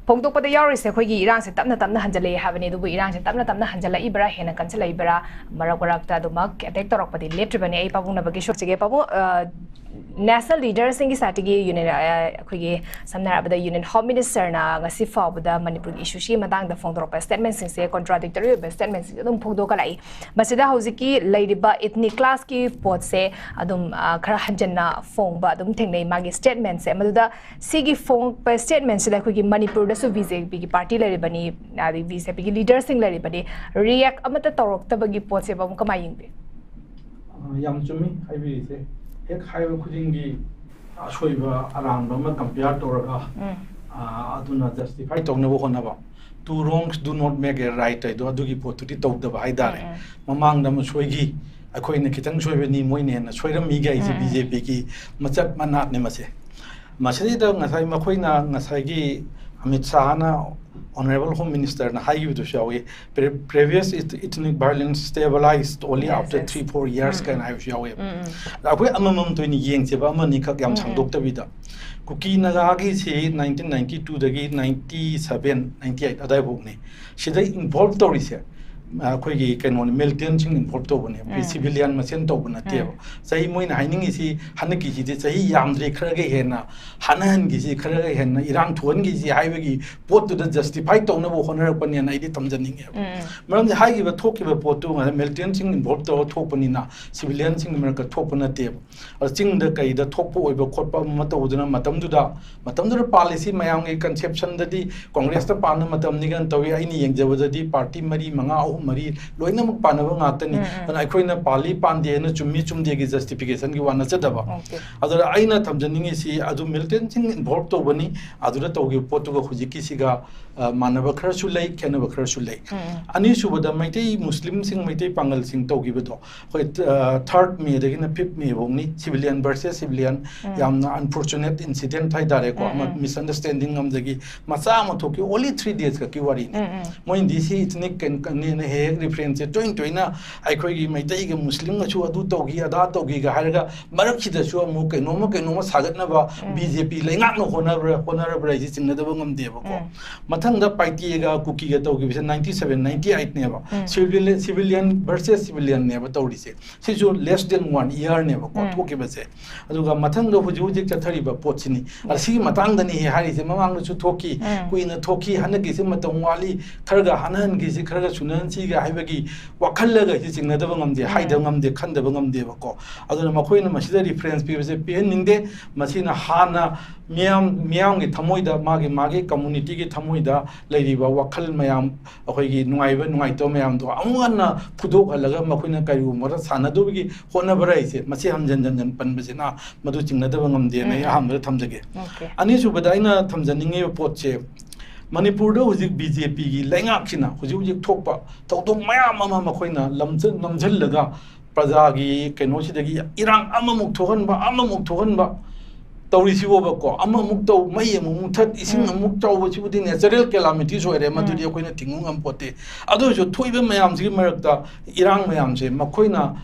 ꯐꯣꯡꯗꯣꯛꯄꯗ ꯌꯥꯎꯔꯤꯁꯦ ꯑꯩꯈꯣꯏꯒꯤ ꯏꯔꯥꯡꯁꯦ ꯇꯞꯅ ꯇꯞꯅ ꯍꯟꯖꯜꯂꯛꯑꯦ ꯍꯥꯏꯕꯅꯤ, ꯑꯗꯨꯕꯨ ꯏꯔꯥꯡꯁꯦ ꯇꯞꯅ ꯇꯞꯅ ꯍꯟꯖꯜꯂꯛꯏꯕ꯭ꯔꯥ, ꯍꯦꯟꯅ ꯀꯟꯁꯤꯜꯂꯛꯏꯕ꯭ꯔꯥ, ꯃꯔꯛ ꯃꯔꯛꯇ ꯑꯗꯨꯃꯛ ꯑꯦꯇꯦꯛ ꯇꯧꯔꯛꯄꯗꯤ ꯂꯦꯞꯇ꯭ꯔꯤꯕꯅꯤ꯫ ꯑꯩ ꯄꯥꯕꯨꯡꯅꯕꯒꯤ ꯁꯣꯛꯆꯒꯦ ꯄꯥꯕꯨꯡ꯫ ꯑ, National leaderꯁꯤꯡꯒꯤ side-ꯇꯒꯤ union, ꯑ, ꯑꯩꯈꯣꯏꯒꯤ ꯁꯝꯅ ꯍꯥꯏꯔꯕꯗ Union Home Minister-ꯅ ꯉꯁꯤ ꯐꯥꯎꯕꯗ ꯃꯅꯤꯄꯨꯔꯒꯤ issue-ꯁꯤꯒꯤ ꯃꯇꯥꯡꯗ ꯐꯣꯡꯗꯣꯔꯛꯄ statement-ꯁꯤꯡꯁꯦ contradictory ꯑꯣꯏꯕ statement-ꯁꯤꯡꯁꯦ ꯑꯗꯨꯝ ꯐꯣꯡꯗꯣꯛꯀꯠꯂꯛꯏ꯫ ꯃꯁꯤꯗ ꯍꯧꯖꯤꯛꯀꯤ ꯂꯩꯔꯤꯕ ethnic clash-ꯀꯤ ꯄꯣꯠꯁꯦ ꯑꯗꯨꯝ, ꯑ, ꯈꯔ ꯍꯟꯖꯟꯅ ꯐꯣꯡꯕ ꯑꯗꯨꯝ ꯊꯦꯡꯅꯩ ꯃꯥꯒꯤ statement-ꯁꯦ꯫ ꯃꯗꯨꯗ ꯁꯤꯒꯤ ꯐꯣꯡꯉꯛꯄ statement-ꯁꯤꯗ ꯑꯩꯈꯣꯏꯒꯤ ꯃꯅꯤꯄꯨꯔꯗꯁꯨ BJP-ꯒꯤ party ꯂꯩꯔꯤꯕꯅꯤ, ꯑꯗꯩ BJP-ꯒꯤ leader-ꯁꯤꯡ ꯂꯩꯔꯤꯕꯅꯤ, react ꯑꯃꯠꯇ ꯇꯧꯔꯛꯇꯕꯒꯤ ꯄꯣꯠꯁꯦ ꯄꯥꯕꯨꯡ ꯀꯃꯥꯏꯅ ꯌꯦꯡꯕꯤ? ꯑ, ꯌꯥꯝ ꯆꯨꯝꯃꯤ ꯍꯥꯏꯕꯤꯔꯤꯁꯦ꯫ ꯍꯦꯛ ꯍꯥꯏꯕ ꯈꯨꯗꯤꯡꯒꯤ ꯑꯁꯣꯏꯕ ꯑꯔꯥꯟꯕ ꯑꯃ compare ꯇꯧꯔꯒ, ꯎꯝ. ꯑ, ꯑꯗꯨꯅ justify ꯇꯧꯅꯕ ꯍꯣꯠꯅꯕ꯫ Two wrongs do not make a right ꯍꯥꯏꯗꯣ ꯑꯗꯨꯒꯤ ꯄꯣꯠꯇꯨꯗꯤ ꯇꯧꯗꯕ ꯍꯥꯏꯇꯥꯔꯦ꯫ ꯎꯝ, ꯎꯝ. ꯃꯃꯥꯡꯗ ꯑꯃ ꯁꯣꯏꯈꯤ, ꯑꯩꯈꯣꯏꯅ ꯈꯤꯇꯪ ꯁꯣꯏꯕꯅꯤ, ꯃꯣꯏꯅ ꯍꯦꯟꯅ ꯁꯣꯏꯔꯝꯃꯤ ꯒꯥꯏꯁꯦ ꯎꯝ, ꯎꯝ꯫ ꯕꯤ ꯖꯦ ꯄꯤꯒꯤ ꯃꯆꯠ ꯃꯅꯥꯠꯅꯦ ꯃꯁꯦ꯫ ꯃꯁꯤꯗꯩꯗ ꯉꯁꯥꯏ ꯃꯈꯣꯏꯅ, ꯉꯁꯥꯏꯒꯤ ꯑꯃꯤꯠ ꯁꯥꯍꯅ, Honourable Home Minister ꯅ ꯍꯥꯏꯈꯤꯕꯗꯨꯁꯨ ꯌꯥꯎꯏ, "Pre- previous eth- ethnic violence stabilized only Yes, after yes. three four years" ꯎꯝ, ꯀꯥꯏꯅ ꯎꯝ꯫ ꯍꯥꯏꯕꯁꯨ ꯌꯥꯎꯋꯦꯕ꯫ ꯎꯝ, ꯎꯝ꯫ ꯑꯗ ꯑꯩꯈꯣꯏ ꯑꯃꯃꯝꯇ ꯑꯣꯏꯅ ꯌꯦꯡꯁꯦꯕ, ꯑꯃꯅꯤꯈꯛ ꯌꯥꯝ ꯎꯝ, ꯎꯝ꯫ ꯁꯥꯡꯗꯣꯛꯇꯕꯤꯗ, ꯀꯨꯀꯤ ꯅꯥꯒꯥꯒꯤꯁꯤ nineteen ninety two ꯗꯒꯤ ninety seven ninety eight ꯑꯗꯥꯏꯐꯥꯎꯅꯤ꯫ ꯁꯤꯗ involve ꯇꯧꯔꯤꯁꯦ, ꯑ, ꯑꯩꯈꯣꯏꯒꯤ ꯀꯩꯅꯣꯅꯤ, militant ꯁꯤꯡ involve ꯇꯧꯕꯅꯦ꯫ ꯑꯩꯈꯣꯏ ꯎꯝ꯫ civilian ꯃꯁꯦꯟ ꯇꯧꯕ ꯅꯠꯇꯦꯕ꯫ ꯎꯝ꯫ ꯆꯍꯤ, ꯃꯣꯏꯅ ꯍꯥꯏꯅꯤꯡꯉꯤꯁꯤ ꯍꯟꯗꯛꯀꯤꯁꯤꯗꯤ ꯆꯍꯤ ꯌꯥꯝꯗ꯭ꯔꯤ, ꯈꯔꯒ ꯍꯦꯟꯅ ꯍꯥꯠꯅꯍꯟꯈꯤꯁꯤ, ꯈꯔꯒ ꯍꯦꯟꯅ ꯏꯔꯥꯡ ꯊꯣꯛꯍꯟꯈꯤꯁꯤ ꯍꯥꯏꯕꯒꯤ ꯄꯣꯠꯇꯨꯗ justify ꯇꯧꯅꯕ ꯍꯣꯠꯅꯔꯛꯄꯅꯦꯅ ꯑꯩꯗꯤ ꯊꯝꯖꯅꯤꯡꯉꯦꯕ꯫ ꯎꯝ, ꯎꯝ꯫ ꯃꯔꯝꯗꯤ ꯍꯥꯏꯈꯤꯕ ꯊꯣꯛꯈꯤꯕ ꯄꯣꯠꯇꯨ ꯉꯁꯥꯏ militant ꯁꯤꯡ involve ꯇꯧꯔꯒ ꯊꯣꯛꯄꯅꯤꯅ civilian ꯁꯤꯡꯒꯤ ꯃꯔꯛꯇ ꯊꯣꯛꯄ ꯅꯠꯇꯦꯕ꯫ ꯑꯗ ꯆꯤꯡꯗ ꯀꯩꯗ ꯊꯣꯛꯄ ꯑꯣꯏꯕ ꯈꯣꯠꯄ ꯑꯃ ꯇꯧꯗꯅ ꯃꯇꯝꯗꯨꯗ, ꯃꯇꯝꯗꯨꯗ ꯄꯥꯜꯂꯤꯁꯤ ꯃꯌꯥꯝꯒꯤ conception ꯗꯗꯤ Congress ꯇ ꯄꯥꯟꯕ ꯃꯇꯝꯅꯤ ꯀꯥꯏꯅ ꯇꯧꯏ꯫ ꯑꯩꯅ ꯌꯦꯡꯖꯕꯗꯗꯤ party ꯃꯔꯤ, ꯃꯉꯥ, ꯑꯍꯨꯝ, ꯃꯔꯤ ꯂꯣꯏꯅꯃꯛ ꯄꯥꯟꯅꯕ ꯉꯥꯛꯇꯅꯤ꯫ ꯎꯝ, ꯎꯝ꯫ ꯑꯗꯨꯅ ꯑꯩꯈꯣꯏꯅ ꯄꯥꯜꯂꯤ ꯄꯥꯟꯗꯦꯅ, ꯆꯨꯝꯃꯤ ꯆꯨꯝꯗꯦꯒꯤ justification ꯒꯤ ꯋꯥ ꯅꯠꯆꯗꯕ꯫ Okay꯫ ꯑꯗꯨꯅ ꯑꯩꯅ ꯊꯝꯖꯅꯤꯡꯉꯤꯁꯤ ꯑꯗꯨ militant ꯁꯤꯡ involve ꯇꯧꯕꯅꯤ, ꯑꯗꯨꯗ ꯇꯧꯈꯤꯕ ꯄꯣꯠꯇꯨꯒ ꯍꯧꯖꯤꯛꯀꯤꯁꯤꯒ, ꯑ, ꯃꯥꯟꯅꯕ ꯈꯔꯁꯨ ꯂꯩ, ꯈꯦꯠꯅꯕ ꯈꯔꯁꯨ ꯂꯩ꯫ ꯎꯝ, ꯎꯝ꯫ ꯑꯅꯤꯁꯨꯕꯗ ꯃꯩꯇꯩ ꯃꯨꯁꯂꯤꯝꯁꯤꯡ, ꯃꯩꯇꯩ ꯄꯥꯡꯒꯜꯁꯤꯡ ꯇꯧꯈꯤꯕꯗꯣ, ꯑꯩꯈꯣꯏ, ꯑ, third May ꯗꯒꯤꯅ fifth May ꯐꯥꯎꯅꯤ, civilian versus civilian꯫ ꯎꯝ꯫ ꯌꯥꯝꯅ unfortunate incident ꯍꯥꯏꯇꯥꯔꯦꯀꯣ, ꯎꯝ, ꯑꯃ ꯎꯝ꯫ Misunderstanding ꯑꯃꯗꯒꯤ ꯃꯆꯥ ꯑꯃ ꯊꯣꯛꯈꯤ, only three days ꯈꯛꯀꯤ ꯋꯥꯔꯤꯅꯤ꯫ ꯎꯝ, ꯎꯝ꯫ ꯃꯣꯏꯅꯗꯤ ꯁꯤ ethnic ꯀꯩꯅꯣꯅꯦꯅ ꯍꯦꯛ ꯍꯦꯛ reference ꯁꯦ ꯇꯣꯏꯅ ꯇꯣꯏꯅ ꯑꯩꯈꯣꯏꯒꯤ ꯃꯩꯇꯩꯒ ꯃꯨꯁꯂꯤꯝꯒꯁꯨ ꯑꯗꯨ ꯇꯧꯈꯤ, ꯑꯗꯥ ꯇꯧꯈꯤꯒ ꯍꯥꯏꯔꯒ ꯃꯔꯛꯁꯤꯗꯁꯨ ꯑꯃꯨꯛ ꯀꯩꯅꯣꯝꯃ ꯀꯩꯅꯣꯝꯃ ꯁꯥꯒꯠꯅꯕ ꯎꯝ꯫ ꯕꯤ ꯖꯦ ꯄꯤ ꯂꯩꯉꯥꯛꯅ ꯍꯣꯠꯅꯕ꯭ꯔꯥ, ꯍꯣꯠꯅꯔꯕ꯭ꯔꯥ ꯍꯥꯏꯁꯤ ꯆꯤꯡꯅꯗꯕ ꯉꯝꯗꯦꯕꯀꯣ꯫ ꯎꯝ꯫ ꯃꯊꯪꯗ ꯄꯥꯏꯇꯦꯒ ꯀꯨꯀꯤꯒ ꯇꯧꯈꯤꯕꯁꯦ ninety seven ninety eight ꯅꯦꯕ꯫ ꯎꯝ꯫ Civilian, civilian versus civilian ꯅꯦꯕ ꯇꯧꯔꯤꯁꯦ꯫ ꯁꯤꯁꯨ less than one year ꯅꯦꯕꯀꯣ ꯎꯝ꯫ ꯊꯣꯛꯈꯤꯕꯁꯦ꯫ ꯑꯗꯨꯒ ꯃꯊꯪꯗ ꯍꯧꯖꯤꯛ ꯍꯧꯖꯤꯛ ꯆꯠꯊꯔꯤꯕ ꯄꯣꯠꯁꯤꯅꯤ꯫ ꯑꯗ ꯁꯤꯒꯤ ꯃꯇꯥꯡꯗꯅꯤ ꯍꯥꯏꯔꯤꯁꯦ, ꯃꯃꯥꯡꯗꯁꯨ ꯊꯣꯛꯈꯤ, ꯎꯝ꯫ ꯀꯨꯏꯅ ꯊꯣꯛꯈꯤ, ꯍꯟꯗꯛꯀꯤꯁꯤ ꯃꯇꯝ ꯋꯥꯠꯂꯤ, ꯈꯔꯒ ꯍꯥꯟꯅꯍꯟꯈꯤꯁꯤ, ꯈꯔꯒ ꯁꯨꯅꯍꯟꯁꯤꯒ ꯍꯥꯏꯕꯒꯤ ꯋꯥꯈꯜꯂꯒ ꯁꯤ ꯆꯤꯡꯅꯗꯕ ꯉꯝꯗꯦ, ꯎꯝ꯫ ꯍꯥꯏꯗꯕ ꯉꯝꯗꯦ, ꯈꯟꯗꯕ ꯉꯝꯗꯦꯕꯀꯣ꯫ ꯑꯗꯨꯅ ꯃꯈꯣꯏꯅ ꯃꯁꯤꯗ reference ꯄꯤꯕꯁꯦ ꯄꯤꯍꯟꯅꯤꯡꯗꯦ꯫ ꯃꯁꯤꯅ ꯍꯥꯟꯅ ꯃꯤꯌꯥꯝ, ꯃꯤꯌꯥꯝꯒꯤ ꯊꯃꯣꯏꯗ, ꯃꯥꯒꯤ, ꯃꯥꯒꯤ community ꯒꯤ ꯊꯃꯣꯏꯗ ꯂꯩꯔꯤꯕ ꯋꯥꯈꯜ ꯃꯌꯥꯝ, ꯑꯩꯈꯣꯏꯒꯤ ꯅꯨꯡꯉꯥꯏꯕ ꯅꯨꯡꯉꯥꯏꯇꯕ ꯃꯌꯥꯝꯗꯣ ꯑꯃꯨꯛ ꯍꯟꯅ ꯐꯨꯗꯣꯛꯍꯜꯂꯒ ꯃꯈꯣꯏꯅ ꯀꯔꯤꯒꯨꯝꯕꯗ ꯁꯥꯟꯅꯗꯧꯕꯒꯤ ꯍꯣꯠꯅꯕꯔ ꯍꯥꯏꯁꯦ, ꯃꯁꯤ ꯍꯟꯖꯟ ꯍꯟꯖꯟ ꯄꯟꯕꯁꯤꯅ ꯃꯗꯨ ꯆꯤꯡꯅꯗꯕ ꯉꯝꯗꯦꯅ ꯑꯩ ꯎꯝ꯫ ꯑꯍꯥꯟꯕꯗ ꯊꯝꯖꯒꯦ꯫ Okay꯫ ꯑꯅꯤꯁꯨꯕꯗ ꯑꯩꯅ ꯊꯝꯖꯅꯤꯡꯉꯤꯕ ꯄꯣꯠꯁꯦ, ꯃꯅꯤꯄꯨꯔꯗ ꯍꯧꯖꯤꯛ ꯕꯤ ꯖꯦ ꯄꯤꯒꯤ ꯂꯩꯉꯥꯛꯁꯤꯅ ꯍꯧꯖꯤꯛ ꯍꯧꯖꯤꯛ ꯊꯣꯛꯄ ꯊꯧꯗꯣꯛ ꯃꯌꯥꯝ ꯑꯃ ꯃꯈꯣꯏꯅ ꯂꯝꯖ-, ꯅꯝꯁꯤꯜꯂꯒ ꯄ꯭ꯔꯖꯥꯒꯤ ꯀꯩꯅꯣꯁꯤꯗꯒꯤ ꯏꯔꯥꯡ ꯑꯃꯃꯨꯛ ꯊꯣꯛꯍꯟꯕ, ꯑꯃꯃꯨꯛ ꯊꯣꯛꯍꯟꯕ, ꯇꯧꯔꯤꯁꯤꯕꯣꯕꯀꯣ, ꯑꯃꯃꯨꯛ ꯇꯧ, ꯃꯩ ꯑꯃꯨꯛ ꯃꯨꯊꯠ, ꯏꯁꯤꯡ ꯎꯝ꯫ ꯑꯃꯨꯛ ꯆꯥꯎꯕꯁꯤꯕꯨꯗꯤ natural calamities ꯑꯣꯏꯔꯦ, ꯃꯗꯨꯗꯤ ꯎꯝ꯫ ꯑꯩꯈꯣꯏꯅ ꯊꯤꯡꯉꯨ ꯉꯝꯄꯣꯠꯇꯦ꯫ ꯑꯗꯨ ꯑꯣꯏꯔꯁꯨ ꯊꯣꯛꯏꯕ ꯃꯌꯥꯝꯁꯤꯒꯤ ꯃꯔꯛꯇ ꯏꯔꯥꯡ ꯃꯌꯥꯝꯁꯦ ꯃꯈꯣꯏꯅ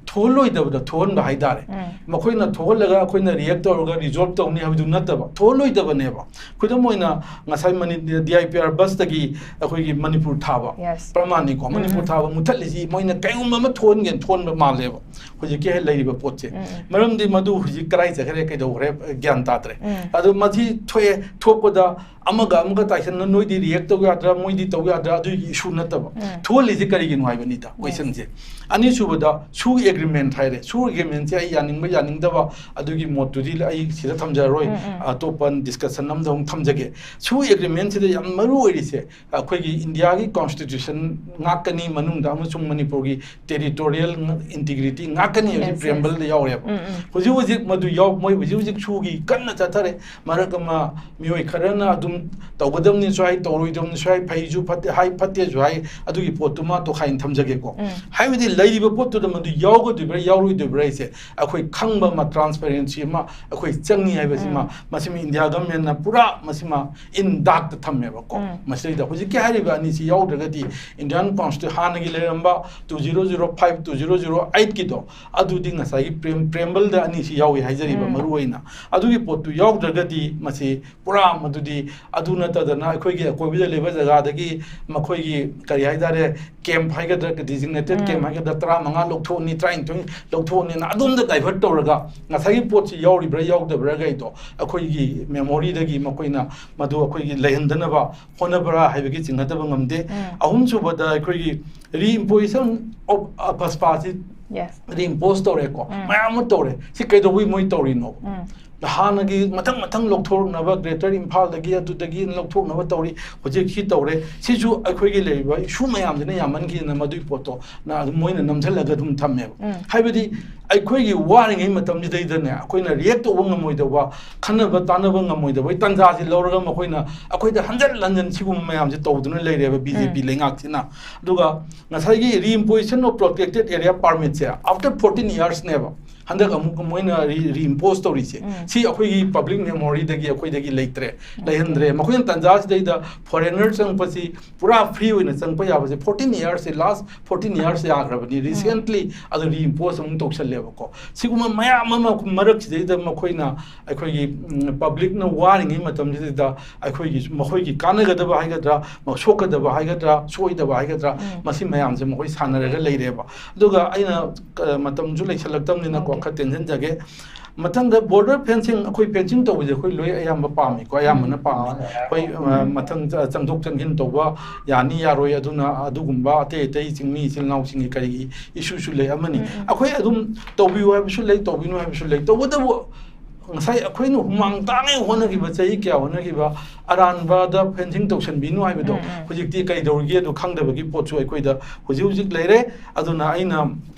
ꯊꯣꯛꯍꯜꯂꯣꯏꯗꯕꯗ ꯊꯣꯛꯍꯟꯕ ꯍꯥꯏꯇꯥꯔꯦ꯫ ꯎꯝ꯫ ꯃꯈꯣꯏꯅ ꯊꯣꯛꯍꯜꯂꯒ ꯑꯩꯈꯣꯏꯅ react ꯇꯧꯔꯒ resolve ꯇꯧꯅꯤ ꯍꯥꯏꯕꯗꯨ ꯅꯠꯇꯕ, ꯊꯣꯛꯍꯜꯂꯣꯏꯗꯕꯅꯦꯕ꯫ ꯈꯨꯗꯝ ꯑꯣꯏꯅ ꯉꯁꯥꯏ money-, D I P R bus ꯇꯒꯤ ꯑꯩꯈꯣꯏꯒꯤ ꯃꯅꯤꯄꯨꯔ ꯊꯥꯕ Yes. ꯄ꯭ꯔꯃꯥꯟꯅꯤꯀꯣ꯫ ꯎꯝ, ꯃꯅꯤꯄꯨꯔ ꯎꯝ꯫ ꯊꯥꯕ ꯃꯨꯊꯠꯂꯤꯁꯤ ꯃꯣꯏꯅ ꯀꯩꯒꯨꯝꯕ ꯑꯃ ꯊꯣꯛꯍꯟꯒꯦꯅ ꯊꯣꯛꯍꯟꯕ ꯃꯥꯜꯂꯦꯕ ꯍꯧꯖꯤꯛꯀꯤ ꯍꯦꯛ ꯂꯩꯔꯤꯕ ꯄꯣꯠꯁꯦ꯫ ꯎꯝ, ꯎꯝ꯫ ꯃꯔꯝꯗꯤ ꯃꯗꯨ ꯍꯧꯖꯤꯛ ꯀꯗꯥꯏ ꯆꯠꯈ꯭ꯔꯦ, ꯀꯩꯗꯧꯈ꯭ꯔꯦ, ꯒ꯭ꯌꯥꯟ ꯇꯥꯗ꯭ꯔꯦ꯫ ꯎꯝ꯫ ꯑꯗꯨ ꯃꯁꯤ ꯊꯣꯛꯑꯦ, ꯊꯣꯛꯄꯗ ꯑꯃꯒ ꯑꯃꯒ ꯇꯥꯏꯁꯟꯅ ꯅꯣꯏꯗꯤ react ꯇꯧ ꯌꯥꯗ꯭ꯔꯥ, ꯃꯣꯏꯗꯤ ꯇꯧ ꯌꯥꯗ꯭ꯔꯥ, ꯑꯗꯨꯒꯤ issue ꯅꯠꯇꯕ꯫ ꯎꯝ꯫ ꯊꯣꯛꯍꯜꯂꯤꯁꯤ ꯀꯔꯤꯒꯤꯅꯣ ꯍꯥꯏꯕꯅꯤꯗ Yes. question ꯁꯦ꯫ ꯑꯅꯤꯁꯨꯕꯗ ꯁꯨ agreement ꯍꯥꯏꯔꯦ꯫ ꯁꯨ agreement ꯁꯦ ꯑꯩ ꯌꯥꯅꯤꯡꯕ ꯌꯥꯅꯤꯡꯗꯕ ꯑꯗꯨꯒꯤ ꯃꯣꯠꯇꯨꯗꯤ ꯑꯩ ꯁꯤꯗ ꯊꯝꯖꯔꯔꯣꯏ꯫ ꯎꯝ, ꯎꯝ꯫ ꯑꯇꯣꯞꯄ discussion ꯑꯃꯗ ꯑꯃꯨꯛ ꯊꯝꯖꯒꯦ꯫ ꯁꯨ agreement ꯁꯤꯗ ꯌꯥꯝ ꯃꯔꯨ ꯑꯣꯏꯔꯤꯁꯦ ꯑꯩꯈꯣꯏꯒꯤ ꯏꯟꯗꯤꯌꯥꯒꯤ constitution ꯉꯥꯛꯀꯅꯤ ꯃꯅꯨꯡꯗ ꯑꯃꯁꯨꯡ ꯃꯅꯤꯄꯨꯔꯒꯤ territorial integrity ꯉꯥꯛꯀꯅꯤ ꯍꯥꯏꯕꯁꯤ Yes, yes. preamble ꯗ ꯌꯥꯎꯔꯦꯕ꯫ ꯎꯝ, ꯎꯝ꯫ ꯍꯧꯖꯤꯛ ꯍꯧꯖꯤꯛ ꯃꯗꯨ ꯌꯥꯎ-, ꯃꯣꯏ ꯍꯧꯖꯤꯛ ꯍꯧꯖꯤꯛ ꯁꯨꯒꯤ ꯀꯟꯅ ꯆꯠꯊꯔꯦ꯫ ꯃꯔꯛ ꯑꯃ ꯃꯤꯑꯣꯏ ꯈꯔꯅ ꯑꯗꯨꯝ ꯇꯧꯒꯗꯕꯅꯤꯁꯨ ꯍꯥꯏ, ꯇꯧꯔꯣꯏꯗꯕꯅꯤꯁꯨ ꯍꯥꯏ, ꯐꯩꯁꯨ ꯐꯠꯇꯦ ꯍꯥꯏ, ꯐꯠꯇꯦꯁꯨ ꯍꯥꯏ, ꯑꯗꯨꯒꯤ ꯄꯣꯠꯇꯨꯃ ꯇꯣꯈꯥꯏꯅ ꯊꯝꯖꯒꯦꯀꯣ꯫ ꯎꯝ꯫ ꯍꯥꯏꯕꯗꯤ ꯂꯩꯔꯤꯕ ꯄꯣꯠꯇꯨꯗ ꯃꯗꯨ ꯌꯥꯎꯒꯗꯣꯏꯕ꯭ꯔꯥ ꯌꯥꯎꯔꯣꯏꯗꯣꯏꯕ꯭ꯔꯥ ꯍꯥꯏꯁꯦ ꯑꯩꯈꯣꯏ ꯈꯪꯕ ꯑꯃ, transparency ꯑꯃ ꯑꯩꯈꯣꯏ ꯆꯪꯉꯤ ꯍꯥꯏꯕꯁꯤꯃ, ꯎꯝ꯫ ꯃꯁꯤꯃ ꯏꯟꯗꯤꯌꯥ government ꯅ ꯄꯨꯔꯥ ꯃꯁꯤꯃ in dark ꯇ ꯊꯝꯃꯦꯕꯀꯣ꯫ ꯎꯝ꯫ ꯃꯁꯤꯗꯩꯗ ꯍꯧꯖꯤꯛꯀꯤ ꯍꯥꯏꯔꯤꯕ ꯑꯅꯤꯁꯤ ꯌꯥꯎꯗ꯭ꯔꯒꯗꯤ Indian Constitution ꯍꯥꯟꯅꯒꯤ ꯂꯩꯔꯝꯕ two zero zero five, two zero zero eight ꯀꯤꯗꯣ, ꯑꯗꯨꯗꯤ ꯉꯁꯥꯏꯒꯤ pream-, preamble ꯗ ꯑꯅꯤꯁꯤ ꯌꯥꯎꯏ ꯍꯥꯏꯖꯔꯤꯕ ꯎꯝ꯫ ꯃꯔꯨ ꯑꯣꯏꯅ꯫ ꯑꯗꯨꯒꯤ ꯄꯣꯠꯇꯨ ꯌꯥꯎꯗ꯭ꯔꯒꯗꯤ ꯃꯁꯤ ꯄꯨꯔꯥ ꯃꯗꯨꯗꯤ ꯑꯗꯨ ꯅꯠꯇꯗꯅ ꯑꯩꯈꯣꯏꯒꯤ ꯑꯀꯣꯏꯕꯗ ꯂꯩꯕ ꯖꯒꯥꯗꯒꯤ ꯃꯈꯣꯏꯒꯤ ꯀꯔꯤ ꯍꯥꯏꯇꯥꯔꯦ, camp ꯍꯥꯏꯒꯗ꯭ꯔꯥ, designated ꯎꯝ꯫ camp ꯍꯥꯏꯒꯗ꯭ꯔꯥ, ꯇꯔꯥꯃꯉꯥ ꯂꯧꯊꯣꯛꯑꯅꯤ, ꯇꯔꯥꯅꯤꯊꯣꯏ ꯂꯧꯊꯣꯛꯑꯅꯤꯅ ꯑꯗꯣꯝꯗ divert ꯇꯧꯔꯒ ꯉꯁꯥꯏꯒꯤ ꯄꯣꯠꯁꯤ ꯌꯥꯎꯔꯤꯕ꯭ꯔꯥ ꯌꯥꯎꯗꯕ꯭ꯔꯥꯒꯩꯗꯣ ꯑꯩꯈꯣꯏꯒꯤ memory ꯗꯒꯤ ꯃꯈꯣꯏꯅ ꯃꯗꯨ ꯑꯩꯈꯣꯏꯒꯤ ꯂꯩꯍꯟꯗꯅꯕ ꯍꯣꯠꯅꯕ꯭ꯔꯥ ꯍꯥꯏꯕꯒꯤ ꯆꯤꯡꯅꯗꯕ ꯉꯝꯗꯦ꯫ ꯎꯝ꯫ ꯑꯍꯨꯝꯁꯨꯕꯗ ꯑꯩꯈꯣꯏꯒꯤ reimposition of, ꯑ, PAFSPA ꯁꯤ Yes. reimpose ꯇꯧꯔꯦꯀꯣ, ꯎꯝ꯫ ꯃꯌꯥꯝ ꯑꯃ ꯇꯧꯔꯦ꯫ ꯁꯤ ꯀꯩꯗꯧꯕꯩ ꯃꯣꯏ ꯇꯧꯔꯤꯅꯣ? ꯎꯝ꯫ ꯍꯥꯟꯅꯒꯤ ꯃꯊꯪ ꯃꯊꯪ ꯂꯧꯊꯣꯔꯛꯅꯕ, ꯒ꯭ꯔꯦꯇꯔ ꯏꯝꯐꯥꯜꯗꯒꯤ ꯑꯗꯨꯗꯒꯤ ꯂꯧꯊꯣꯛꯅꯕ ꯇꯧꯔꯤ꯫ ꯍꯧꯖꯤꯛ ꯁꯤ ꯇꯧꯔꯦ꯫ ꯁꯤꯁꯨ ꯑꯩꯈꯣꯏꯒꯤ ꯂꯩꯔꯤꯕ ꯏꯁꯨ ꯃꯌꯥꯝꯁꯤꯅ ꯌꯥꯝꯃꯟꯈꯤꯗꯅ ꯃꯗꯨꯒꯤ ꯄꯣꯠꯇꯣ ꯅ ꯑꯗꯨꯝ ꯃꯣꯏꯅ ꯅꯝꯁꯤꯜꯂꯒ ꯑꯗꯨꯝ ꯊꯝꯃꯦꯕ꯫ ꯍꯥꯏꯕꯗꯤ ꯑꯩꯈꯣꯏꯒꯤ ꯋꯥꯔꯤꯉꯩ ꯃꯇꯝꯁꯤꯗꯩꯗꯅꯦ, ꯑꯩꯈꯣꯏꯅ ꯔꯤꯌꯦꯛ ꯇꯧꯕ ꯉꯝꯃꯣꯏꯗꯧꯕ, ꯈꯟꯅꯕ ꯇꯥꯟꯅꯕ ꯉꯝꯃꯣꯏꯗꯕꯒꯤ ꯇꯥꯟꯖꯥꯁꯤ ꯂꯧꯔꯒ ꯃꯈꯣꯏꯅ ꯑꯩꯈꯣꯏꯗ ꯍꯟꯖꯟ ꯍꯟꯖꯟ ꯁꯤꯒꯨꯝꯕ ꯃꯌꯥꯝꯁꯦ ꯇꯧꯗꯨꯅ ꯂꯩꯔꯦꯕ ꯕꯤ ꯖꯦ ꯄꯤ ꯂꯩꯉꯥꯛꯁꯤꯅ꯫ ꯑꯗꯨꯒ ꯉꯁꯥꯏꯒꯤ Reimposition of Protected Area Permitꯁꯦ after fourteen yearsꯅꯦꯕ꯫ ꯍꯟꯗꯛ ꯑꯃꯨꯛ ꯃꯣꯏꯅ ꯔꯤ ꯔꯤꯏꯝꯄꯣꯁ ꯇꯧꯔꯤꯁꯦ꯫ ꯁꯤ ꯑꯩꯈꯣꯏꯒꯤ ꯄꯕ꯭ꯂꯤꯛ ꯃꯦꯃꯣꯔꯤꯗꯒꯤ, ꯑꯩꯈꯣꯏꯗꯒꯤ ꯂꯩꯇ꯭ꯔꯦ, ꯂꯩꯍꯟꯗ꯭ꯔꯦ꯫ ꯃꯈꯣꯏꯅ ꯇꯥꯟꯖꯥꯁꯤꯗꯩꯗ ꯐꯣꯔꯦꯅꯔ ꯆꯪꯉꯛꯄꯁꯤ ꯄꯨꯔꯥ ꯐ꯭ꯔꯤ ꯑꯣꯏꯅ ꯆꯪꯕ ꯌꯥꯕꯁꯦ ꯐꯣꯔꯇꯤꯟ ꯏꯌꯥꯔꯁꯦ, ꯂꯥꯁ ꯐꯣꯔꯇꯤꯟ ꯏꯌꯥꯔꯁ ꯌꯥꯈ꯭ꯔꯕꯅꯤ꯫ ꯔꯤꯁꯦꯟꯠꯂꯤ ꯑꯗꯨ ꯔꯤꯏꯝꯄꯣꯁ ꯑꯃꯨꯛ ꯇꯧꯁꯜꯂꯦꯕꯀꯣ꯫ ꯁꯤꯒꯨꯝꯕ ꯃꯌꯥꯝ ꯑꯃ ꯃꯔꯛꯁꯤꯗꯩꯗ ꯃꯈꯣꯏꯅ ꯑꯩꯈꯣꯏꯒꯤ ꯄꯕ꯭ꯂꯤꯛꯅ ꯋꯥꯔꯤꯉꯩ ꯃꯇꯝꯁꯤꯗꯩꯗ ꯑꯩꯈꯣꯏꯒꯤ, ꯃꯈꯣꯏꯒꯤ ꯀꯥꯟꯅꯒꯗꯕ ꯍꯥꯏꯒꯗ꯭ꯔꯥ, ꯁꯣꯛꯀꯗꯕ ꯍꯥꯏꯒꯗ꯭ꯔꯥ, ꯁꯣꯏꯗꯕ ꯍꯥꯏꯒꯗ꯭ꯔꯥ, ꯃꯁꯤ ꯃꯌꯥꯝꯁꯦ ꯃꯈꯣꯏ ꯁꯥꯟꯅꯔꯒ ꯂꯩꯔꯦꯕ꯫ ꯑꯗꯨꯒ ꯑꯩꯅ, ꯑ, ꯃꯇꯝꯁꯨ ꯂꯩꯁꯜꯂꯛꯇꯕꯅꯤꯅꯀꯣ, ꯈꯔ ꯇꯦꯟꯁꯤꯟꯖꯒꯦ꯫ ꯃꯊꯪꯗ ꯕꯣꯔꯗꯔ ꯐꯦꯟꯁꯤꯡ, ꯑꯩꯈꯣꯏ ꯐꯦꯟꯁꯤꯡ ꯇꯧꯕꯁꯦ ꯑꯩꯈꯣꯏ ꯂꯣꯏ ꯑꯌꯥꯝꯕ ꯄꯥꯝꯃꯤꯀꯣ, ꯑꯌꯥꯝꯕꯅ ꯄꯥꯝꯃꯤ꯫ ꯑꯩꯈꯣꯏ, ꯑ, ꯃꯊꯪ ꯆ-, ꯆꯪꯊꯣꯛ ꯆꯪꯁꯤꯟ ꯇꯧꯕ ꯌꯥꯅꯤ ꯌꯥꯔꯣꯏ, ꯑꯗꯨꯅ ꯑꯗꯨꯒꯨꯝꯕ ꯑꯇꯩ ꯑꯇꯩ ꯆꯤꯡꯃꯤ ꯏꯆꯤꯜ ꯏꯅꯥꯎꯁꯤꯡꯒꯤ ꯀꯔꯤꯒꯤ ꯏꯁꯨꯁꯨ ꯂꯩ ꯑꯃꯅꯤ꯫ ꯑꯩꯈꯣꯏ ꯑꯗꯨꯝ ꯇꯧꯕꯤꯌꯨ ꯍꯥꯏꯕꯁꯨ ꯂꯩ, ꯇꯧꯕꯤꯅꯨ ꯍꯥꯏꯕꯁꯨ ꯂꯩ꯫ ꯇꯧꯕꯇꯕꯨ ꯉꯁꯥꯏ ꯑꯩꯈꯣꯏꯅ ꯍꯨꯃꯥꯡ ꯇꯥꯡꯉꯩ ꯍꯣꯠꯅꯈꯤꯕ, ꯆꯍꯤ ꯀꯌꯥ ꯍꯣꯠꯅꯈꯤꯕ ꯑꯔꯥꯟꯕꯗ ꯐꯦꯟꯁꯤꯡ ꯇꯧꯁꯟꯕꯤꯅꯨ ꯍꯥꯏꯕꯗꯣ ꯍꯧꯖꯤꯛꯇꯤ ꯀꯩꯗꯧꯔꯤꯒꯦ ꯑꯗꯨ ꯈꯪꯗꯕꯒꯤ ꯄꯣꯠꯁꯨ ꯑꯩꯈꯣꯏꯗ ꯍꯧꯖꯤꯛ ꯍꯧꯖꯤꯛ ꯂꯩꯔꯦ꯫ ꯑꯗꯨꯅ ꯑꯩꯅ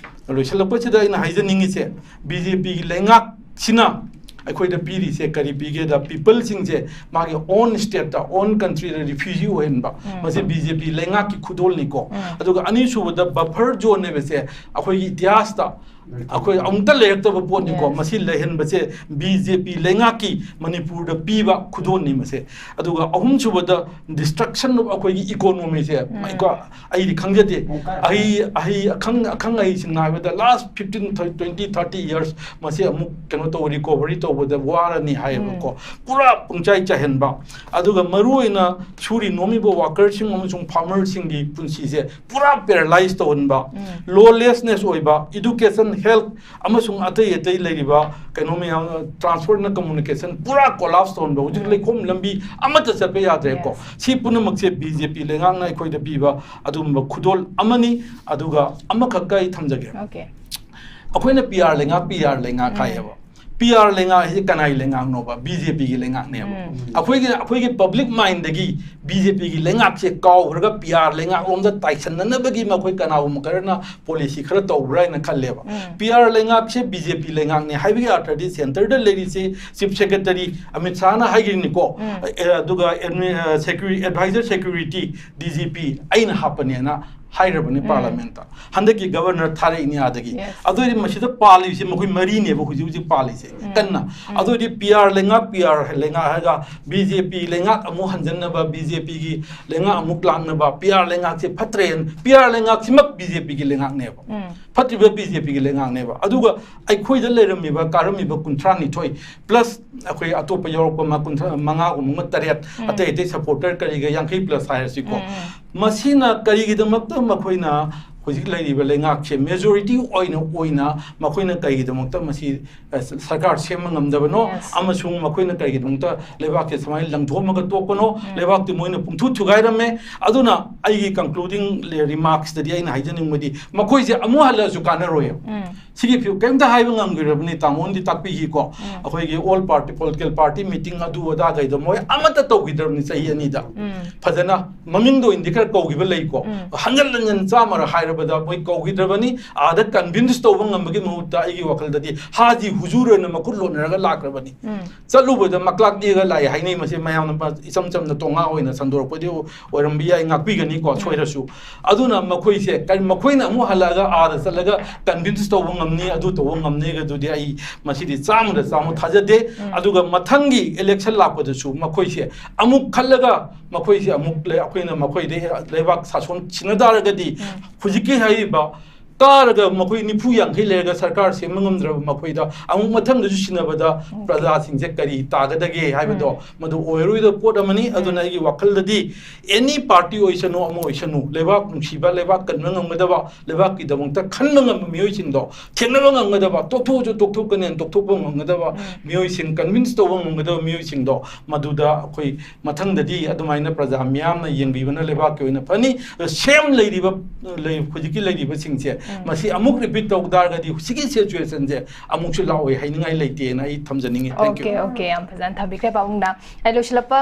ꯂꯣꯏꯁꯤꯜꯂꯛꯄꯁꯤꯗ ꯑꯩꯅ ꯍꯥꯏꯖꯅꯤꯡꯉꯤꯁꯦ, ꯕꯤ ꯖꯦ ꯄꯤꯒꯤ ꯂꯩꯉꯥꯛꯁꯤꯅ ꯑꯩꯈꯣꯏꯗ ꯄꯤꯔꯤꯁꯦ ꯀꯔꯤ ꯄꯤꯒꯦꯗ, ꯄꯤꯄꯜꯁꯤꯡꯁꯦ ꯃꯥꯒꯤ ꯑꯣꯟ ꯁ꯭ꯇꯦꯠꯇ, ꯑꯣꯟ ꯀꯟꯇ꯭ꯔꯤꯗ ꯔꯤꯐ꯭ꯌꯨꯖꯤ ꯑꯣꯏꯍꯟꯕ, ꯃꯁꯤ ꯕꯤ ꯖꯦ ꯄꯤ ꯂꯩꯉꯥꯛꯀꯤ ꯈꯨꯗꯣꯜꯅꯤꯀꯣ꯫ ꯑꯗꯨꯒ ꯑꯅꯤꯁꯨꯕꯗ ꯕꯐꯔ ꯖꯣꯟ ꯍꯥꯏꯕꯁꯦ ꯑꯩꯈꯣꯏꯒꯤ ꯏꯇꯤꯍꯥꯁꯇ ꯑꯩꯈꯣꯏ ꯑꯃꯨꯛꯇ ꯂꯩꯔꯛꯇꯕ ꯄꯣꯠꯅꯤꯀꯣ꯫ ꯃꯁꯤ ꯂꯩꯍꯟꯕꯁꯦ ꯕꯤ ꯖꯦ ꯄꯤ ꯂꯩꯉꯥꯛꯀꯤ ꯃꯅꯤꯄꯨꯔꯗ ꯄꯤꯕ ꯈꯨꯗꯣꯜꯅꯤ ꯃꯁꯦ꯫ ꯑꯗꯨꯒ ꯑꯍꯨꯝꯁꯨꯕꯗ destruction of ꯑꯩꯈꯣꯏꯒꯤ ꯏꯀꯣꯅꯣꯃꯤꯁꯦ, ꯀꯣ, ꯑꯩꯗꯤ ꯈꯪꯖꯗꯦ꯫ ꯑꯍꯩ, ꯑꯍꯩ, ꯑꯈꯪ, ꯑꯈꯪ ꯑꯍꯩꯁꯤꯡꯅ ꯍꯥꯏꯕꯗ last fifteen, twenty, thirty years ꯃꯁꯤ ꯑꯃꯨꯛ ꯀꯩꯅꯣ ꯇꯧꯕ, ꯔꯤꯀꯣꯚꯔꯤ ꯇꯧꯕꯗ ꯋꯥꯔꯅꯤ ꯍꯥꯏꯌꯦꯕꯀꯣ꯫ ꯄꯨꯔꯥ ꯄꯨꯡꯆꯥꯏ ꯆꯥꯏꯍꯟꯕ꯫ ꯑꯗꯨꯒ ꯃꯔꯨꯑꯣꯏꯅ ꯁꯨꯔꯤ ꯅꯣꯝꯃꯤꯕ ꯋꯥꯀꯔꯁꯤꯡ ꯑꯃꯁꯨꯡ ꯐꯥꯔꯃꯔꯁꯤꯡꯒꯤ ꯄꯨꯟꯁꯤꯁꯦ ꯄꯨꯔꯥ ꯄꯦꯔꯥꯂꯥꯏꯁ ꯇꯧꯍꯟꯕ, ꯂꯣꯂꯦꯁꯅꯦꯁ ꯑꯣꯏꯕ, education, health ꯑꯃꯁꯨꯡ ꯑꯇꯩ ꯑꯇꯩ ꯂꯩꯔꯤꯕ ꯀꯩꯅꯣ ꯃꯌꯥꯝ, ꯇ꯭ꯔꯥꯟꯁꯄꯣꯔꯠꯅ ꯀꯝꯃꯨꯅꯤꯀꯦꯁꯟ ꯄꯨꯔꯥ ꯀꯣꯂꯥꯞꯁ ꯇꯧꯍꯟꯕ꯫ ꯍꯧꯖꯤꯛ ꯂꯩꯈꯣꯝ ꯂꯝꯕꯤ ꯑꯃꯠꯇ ꯆꯠꯄ ꯌꯥꯗ꯭ꯔꯦꯀꯣ꯫ ꯁꯤ ꯄꯨꯝꯅꯃꯛꯁꯦ ꯕꯤ ꯖꯦ ꯄꯤ ꯂꯩꯉꯥꯛꯅ ꯑꯩꯈꯣꯏꯗ ꯄꯤꯕ ꯑꯗꯨꯒꯨꯝꯕ ꯈꯨꯗꯣꯜ ꯑꯃꯅꯤ꯫ ꯑꯗꯨꯒ ꯑꯃꯈꯛꯀ ꯑꯩ ꯊꯝꯖꯒꯦ꯫ Okay. ꯑꯩꯈꯣꯏꯅ ꯄꯤ ꯑꯥꯔ ꯂꯩꯉꯥꯛ, ꯄꯤ ꯑꯥꯔ ꯂꯩꯉꯥꯛ ꯍꯥꯏꯌꯦꯕ꯫ ꯄꯤ ꯑꯥꯔ ꯂꯩꯉꯥꯛ ꯍꯥꯏꯁꯦ ꯀꯅꯥꯒꯤ ꯂꯩꯉꯥꯛꯅꯣꯕ? ꯕꯤ ꯖꯦ ꯄꯤꯒꯤ ꯂꯩꯉꯥꯛꯅꯦꯕ꯫ ꯎꯝ. ꯑꯩꯈꯣꯏꯒꯤ ꯑꯩꯈꯣꯏꯒꯤ ꯄꯕ꯭ꯂꯤꯛ ꯃꯥꯏꯟꯗꯒꯤ ꯕꯤ ꯖꯦ ꯄꯤꯒꯤ ꯂꯩꯉꯥꯛꯁꯦ ꯀꯥꯎꯈ꯭ꯔꯒ ꯄꯤ ꯑꯥꯔ ꯂꯩꯉꯥꯛꯂꯣꯝꯗ ꯇꯥꯏꯁꯟꯅꯅꯕꯒꯤ ꯃꯈꯣꯏ ꯀꯅꯥꯒꯨꯝꯕ ꯈꯔꯅ ꯄꯣꯂꯤꯁꯤ ꯈꯔ ꯇꯧꯕ꯭ꯔꯥ ꯍꯥꯏꯅ ꯈꯜꯂꯦꯕ꯫ ꯎꯝ. ꯄꯤ ꯑꯥꯔ ꯂꯩꯉꯥꯛꯁꯦ ꯕꯤ ꯖꯦ ꯄꯤ ꯂꯩꯉꯥꯛꯅꯦ ꯍꯥꯏꯕꯒꯤ ꯑꯔꯊꯗꯤ ꯁꯦꯟꯇꯔꯗ ꯂꯩꯔꯤꯁꯦ ꯆꯤꯐ ꯁꯦꯀ꯭ꯔꯦꯇꯔꯤ ꯑꯃꯤꯠ ꯁꯥꯍꯅ ꯍꯥꯏꯈꯤꯕꯅꯤꯀꯣ꯫ ꯎꯝ. ꯑꯦ, ꯑꯗꯨꯒ ꯑꯦꯗꯃꯤ-, ꯑ, ꯁꯦꯀ꯭ꯌꯨꯔꯤ-, adviser security D G P ꯑꯩꯅ ꯍꯥꯞꯄꯅꯦꯅ ꯍꯥꯏꯔꯕꯅꯤ ꯎꯝ. ꯄꯥꯔꯂꯤꯌꯥꯃꯦꯟꯠꯇ꯫ ꯍꯟꯗꯛꯀꯤ ꯒꯕꯔꯅꯔ ꯊꯥꯔꯛꯏꯅꯤ ꯑꯥꯗꯒꯤ꯫ Yes. ꯑꯗꯨ ꯑꯣꯏꯔꯗꯤ ꯃꯁꯤꯗ ꯄꯥꯜꯂꯤꯕꯁꯤ ꯃꯈꯣꯏ ꯃꯔꯤꯅꯦꯕ ꯍꯧꯖꯤꯛ ꯍꯧꯖꯤꯛ ꯄꯥꯜꯂꯤꯁꯦ ꯎꯝ. ꯀꯟꯅ꯫ ꯎꯝ. ꯑꯗꯨ ꯑꯣꯏꯔꯗꯤ ꯄꯤ ꯑꯥꯔ ꯂꯩꯉꯥꯛ, ꯄꯤ ꯑꯥꯔ ꯂꯩꯉꯥꯛ ꯍꯥꯏꯔꯒ ꯕꯤ ꯖꯦ ꯄꯤ ꯂꯩꯉꯥꯛ ꯑꯃꯨꯛ ꯍꯟꯖꯟꯅꯕ, ꯕꯤ ꯖꯦ ꯄꯤꯒꯤ ꯂꯩꯉꯥꯛ ꯑꯃꯨꯛ ꯂꯥꯛꯅꯕ, ꯄꯤ ꯑꯥꯔ ꯂꯩꯉꯥꯛꯁꯦ ꯐꯠꯇ꯭ꯔꯦ, ꯄꯤ ꯑꯥꯔ ꯂꯩꯉꯥꯛꯁꯤꯃꯛ ꯕꯤ ꯖꯦ ꯄꯤꯒꯤ ꯂꯩꯉꯥꯛꯅꯦꯕ꯫ ꯎꯝ. ꯐꯠꯇ꯭ꯔꯤꯕ ꯕꯤ ꯖꯦ ꯄꯤꯒꯤ ꯂꯩꯉꯥꯛꯅꯦꯕ꯫ ꯑꯗꯨꯒ ꯑꯩꯈꯣꯏꯗ ꯂꯩꯔꯝꯃꯤꯕ, ꯀꯥꯔꯝꯃꯤꯕ ꯀꯨꯟꯊ꯭ꯔꯥ ꯅꯤꯊꯣꯏ plus ꯑꯩꯈꯣꯏ ꯑꯇꯣꯞꯄ ꯌꯥꯎꯔꯛꯄ ꯑꯃ ꯀꯨꯟꯊ꯭ꯔꯥ ꯃꯉꯥꯒꯨꯝꯕ ꯑꯃ ꯇꯔꯦꯠ, ꯎꯝ. ꯑꯇꯩ ꯑꯇꯩ ꯁꯄꯣꯔꯇꯔ ꯀꯔꯤꯒ ꯌꯥꯡꯈꯩ plus ꯍꯥꯏꯔꯁꯤꯀꯣ꯫ ꯎꯝ, ꯎꯝ. ꯃꯁꯤꯅ ꯀꯔꯤꯒꯤꯗꯃꯛꯇ ꯃꯈꯣꯏꯅ ꯍꯧꯖꯤꯛ ꯂꯩꯔꯤꯕ ꯂꯩꯉꯥꯛꯁꯦ ꯃꯦꯖꯣꯔꯤꯇꯤ ꯑꯣꯏꯅ, ꯑꯣꯏꯅ ꯃꯈꯣꯏꯅ ꯀꯔꯤꯒꯤꯗꯃꯛꯇ ꯃꯁꯤ, ꯑ, ꯁꯔꯀꯥꯔ ꯁꯦꯝꯕ ꯉꯝꯗꯕꯅꯣ? Yes. ꯑꯃꯁꯨꯡ ꯃꯈꯣꯏꯅ ꯀꯔꯤꯒꯤꯗꯃꯛꯇ ꯂꯩꯕꯥꯛꯁꯦ ꯁꯨꯃꯥꯏꯅ ꯂꯪꯊꯣꯛꯑꯝꯃꯒ ꯇꯣꯛꯄꯅꯣ? ꯎꯝ. ꯂꯩꯕꯥꯛꯇꯤ ꯃꯣꯏꯅ ꯄꯨꯡꯊꯨ ꯊꯨꯒꯥꯏꯔꯝꯃꯦ꯫ ꯑꯗꯨꯅ ꯑꯩꯒꯤ concluding remarksꯇꯗꯤ ꯑꯩꯅ ꯍꯥꯏꯖꯅꯤꯡꯕꯗꯤ ꯃꯈꯣꯏꯁꯦ ꯑꯃꯨꯛ ꯍꯜꯂꯛꯑꯁꯨ ꯀꯥꯟꯅꯔꯣꯏꯌꯦꯕ꯫ ꯎꯝ. ꯁꯤꯒꯤ ꯐꯤꯕꯝ ꯀꯔꯤꯝꯇ ꯍꯥꯏꯕ ꯉꯝꯈꯤꯗ꯭ꯔꯕꯅꯤ, ꯇꯥꯃꯣꯅꯗꯤ ꯇꯥꯛꯄꯤꯈꯤꯀꯣ꯫ ꯎꯝ. ꯑꯩꯈꯣꯏꯒꯤ all party political party meeting ꯑꯗꯨ ꯑꯗꯥ ꯀꯩꯗꯣ ꯃꯣꯏ ꯑꯃꯠꯇ ꯇꯧꯈꯤꯗ꯭ꯔꯕꯅꯤ ꯆꯍꯤ ꯑꯅꯤꯗ꯫ ꯎꯝ. ꯐꯖꯅ ꯃꯃꯤꯡꯗ ꯑꯣꯏꯅꯗꯤ ꯈꯔ ꯀꯧꯈꯤꯕ ꯂꯩꯀꯣ꯫ ꯎꯝ. ꯍꯟꯖꯟ ꯍꯟꯖꯟ ꯆꯥꯝꯃꯔ ꯍꯥꯏꯔꯕꯗ ꯃꯣꯏ ꯀꯧꯈꯤꯗ꯭ꯔꯕꯅꯤ꯫ ꯑꯥꯗ convince ꯇꯧꯕ ꯉꯝꯕꯒꯤ ꯃꯍꯨꯠꯇ ꯑꯩꯒꯤ ꯋꯥꯈꯜꯗꯗꯤ ꯍꯥꯖꯤ ꯍꯨꯖꯨꯔꯅ ꯃꯈꯨꯠ ꯂꯣꯟꯅꯔꯒ ꯂꯥꯛꯈ꯭ꯔꯕꯅꯤ꯫ ꯎꯝ. ꯆꯠꯂꯨꯕꯗ ꯃꯀ꯭ꯂꯥꯛ ꯅꯦꯛꯑꯒ ꯂꯥꯛꯑꯦ ꯍꯥꯏꯅꯩ꯫ ꯃꯁꯤ ꯃꯌꯥꯝꯅ ꯃ-, ꯏꯆꯝ ꯆꯝꯅ ꯇꯣꯉꯥ ꯑꯣꯏꯅ ꯁꯟꯗꯣꯔꯛꯄꯗꯤ ꯑꯣꯏꯔꯝꯕ ꯌꯥꯏ, ꯉꯥꯛꯄꯤꯒꯅꯤꯀꯣ, ꯎꯝ. ꯁꯣꯏꯔꯁꯨ꯫ ꯑꯗꯨꯅ ꯃꯈꯣꯏꯁꯦ ꯀꯔꯤ, ꯃꯈꯣꯏꯅ ꯑꯃꯨꯛ ꯍꯜꯂꯛꯑꯒ ꯑꯥꯗ ꯆꯠꯂꯒ convince ꯇꯧꯕ ꯉꯝꯅꯤ, ꯑꯗꯨ ꯇꯧꯕ ꯉꯝꯅꯤꯒꯗꯨꯗꯤ ꯑꯩ ꯃꯁꯤꯗꯤ ꯆꯥꯝꯃꯗ ꯆꯥꯝꯃ ꯊꯥꯖꯗꯦ꯫ ꯎꯝ. ꯑꯗꯨꯒ ꯃꯊꯪꯒꯤ election ꯂꯥꯛꯄꯗꯁꯨ ꯃꯈꯣꯏꯁꯦ ꯑꯃꯨꯛ ꯈꯜꯂꯒ ꯃꯈꯣꯏꯁꯦ ꯑꯃꯨꯛ ꯂꯩ-, ꯑꯩꯈꯣꯏꯅ ꯃꯈꯣꯏꯗ ꯂꯩꯕꯥꯛ ꯁꯥꯁꯣꯟ ꯁꯤꯟꯅ ꯇꯥꯔꯒꯗꯤ ꯎꯝ. ꯍꯧꯖꯤꯛꯀꯤ ꯍꯥꯏꯔꯤꯕ ꯀꯥꯔꯒ ꯃꯈꯣꯏ ꯅꯤꯐꯨ ꯌꯥꯡꯈꯩ ꯂꯩꯔꯒ ꯁꯔꯀꯥꯔ ꯁꯦꯝꯕ ꯉꯝꯗ꯭ꯔꯕ ꯃꯈꯣꯏꯗ ꯑꯃꯨꯛ ꯃꯊꯪꯗꯁꯨ ꯁꯤꯟꯅꯕꯗ ꯎꯝ. ꯄ꯭ꯔꯖꯥꯁꯤꯡꯁꯦ ꯀꯔꯤ ꯇꯥꯒꯗꯒꯦ ꯍꯥꯏꯕꯗꯣ ꯎꯝ. ꯃꯗꯨ ꯑꯣꯏꯔꯣꯏꯗꯕ ꯄꯣꯠ ꯑꯃꯅꯤ꯫ ꯑꯗꯨꯅ ꯎꯝ. ꯑꯩꯒꯤ ꯋꯥꯈꯜꯗꯗꯤ any party ꯑꯣꯏꯁꯅꯨ, ꯑꯃ ꯑꯣꯏꯁꯅꯨ, ꯂꯩꯕꯥꯛ ꯅꯨꯡꯁꯤꯕ, ꯂꯩꯕꯥꯛ ꯀꯟꯕ ꯉꯝꯒꯗꯕ, ꯂꯩꯕꯥꯛꯀꯤꯗꯃꯛꯇ ꯈꯟꯕ ꯉꯝꯕ ꯃꯤꯑꯣꯏꯁꯤꯡꯗꯣ ꯊꯦꯡꯅꯕ ꯉꯝꯒꯗꯕ, ꯇꯣꯛꯊꯣꯛꯑꯁꯨ ꯇꯣꯛꯊꯣꯛꯀꯅꯦꯅ ꯇꯣꯛꯊꯣꯛꯄ ꯉꯝꯒꯗꯕ ꯎꯝ. ꯃꯤꯑꯣꯏꯁꯤꯡ, convince ꯇꯧꯕ ꯉꯝꯒꯗꯕ ꯃꯤꯑꯣꯏꯁꯤꯡꯗꯣ ꯃꯗꯨꯗ ꯑꯩꯈꯣꯏ ꯃꯊꯪꯗꯗꯤ ꯑꯗꯨꯃꯥꯏꯅ ꯄ꯭ꯔꯖꯥ ꯃꯤꯌꯥꯝꯅ ꯌꯦꯡꯕꯤꯕꯅ ꯂꯩꯕꯥꯛꯀꯤ ꯑꯣꯏꯅ ꯐꯅꯤ꯫ ꯑꯗꯣ ꯁꯦꯝ ꯂꯩꯔꯤꯕ, ꯂꯩ-, ꯍꯧꯖꯤꯛꯀꯤ ꯂꯩꯔꯤꯕꯁꯤꯡꯁꯦ ꯃꯁꯤ ꯑꯃꯨꯛ repeat ꯇꯧ ꯇꯥꯔꯒꯗꯤ ꯁꯤꯒꯤ situationꯁꯦ ꯑꯃꯨꯛꯁꯨ ꯂꯥꯛꯑꯣꯏ ꯍꯥꯏꯅꯤꯡꯉꯥꯏ ꯂꯩꯇꯦꯅ ꯑꯩ ꯊꯝꯖꯅꯤꯡꯉꯤ꯫ Thank you. Okay, okay, ꯌꯥꯝ ꯐꯖꯅ ꯊꯝꯕꯤꯈ꯭ꯔꯦ ꯄꯥꯕꯨꯡꯅ꯫ ꯑꯩ ꯂꯣꯏꯁꯤꯜꯂꯛꯄ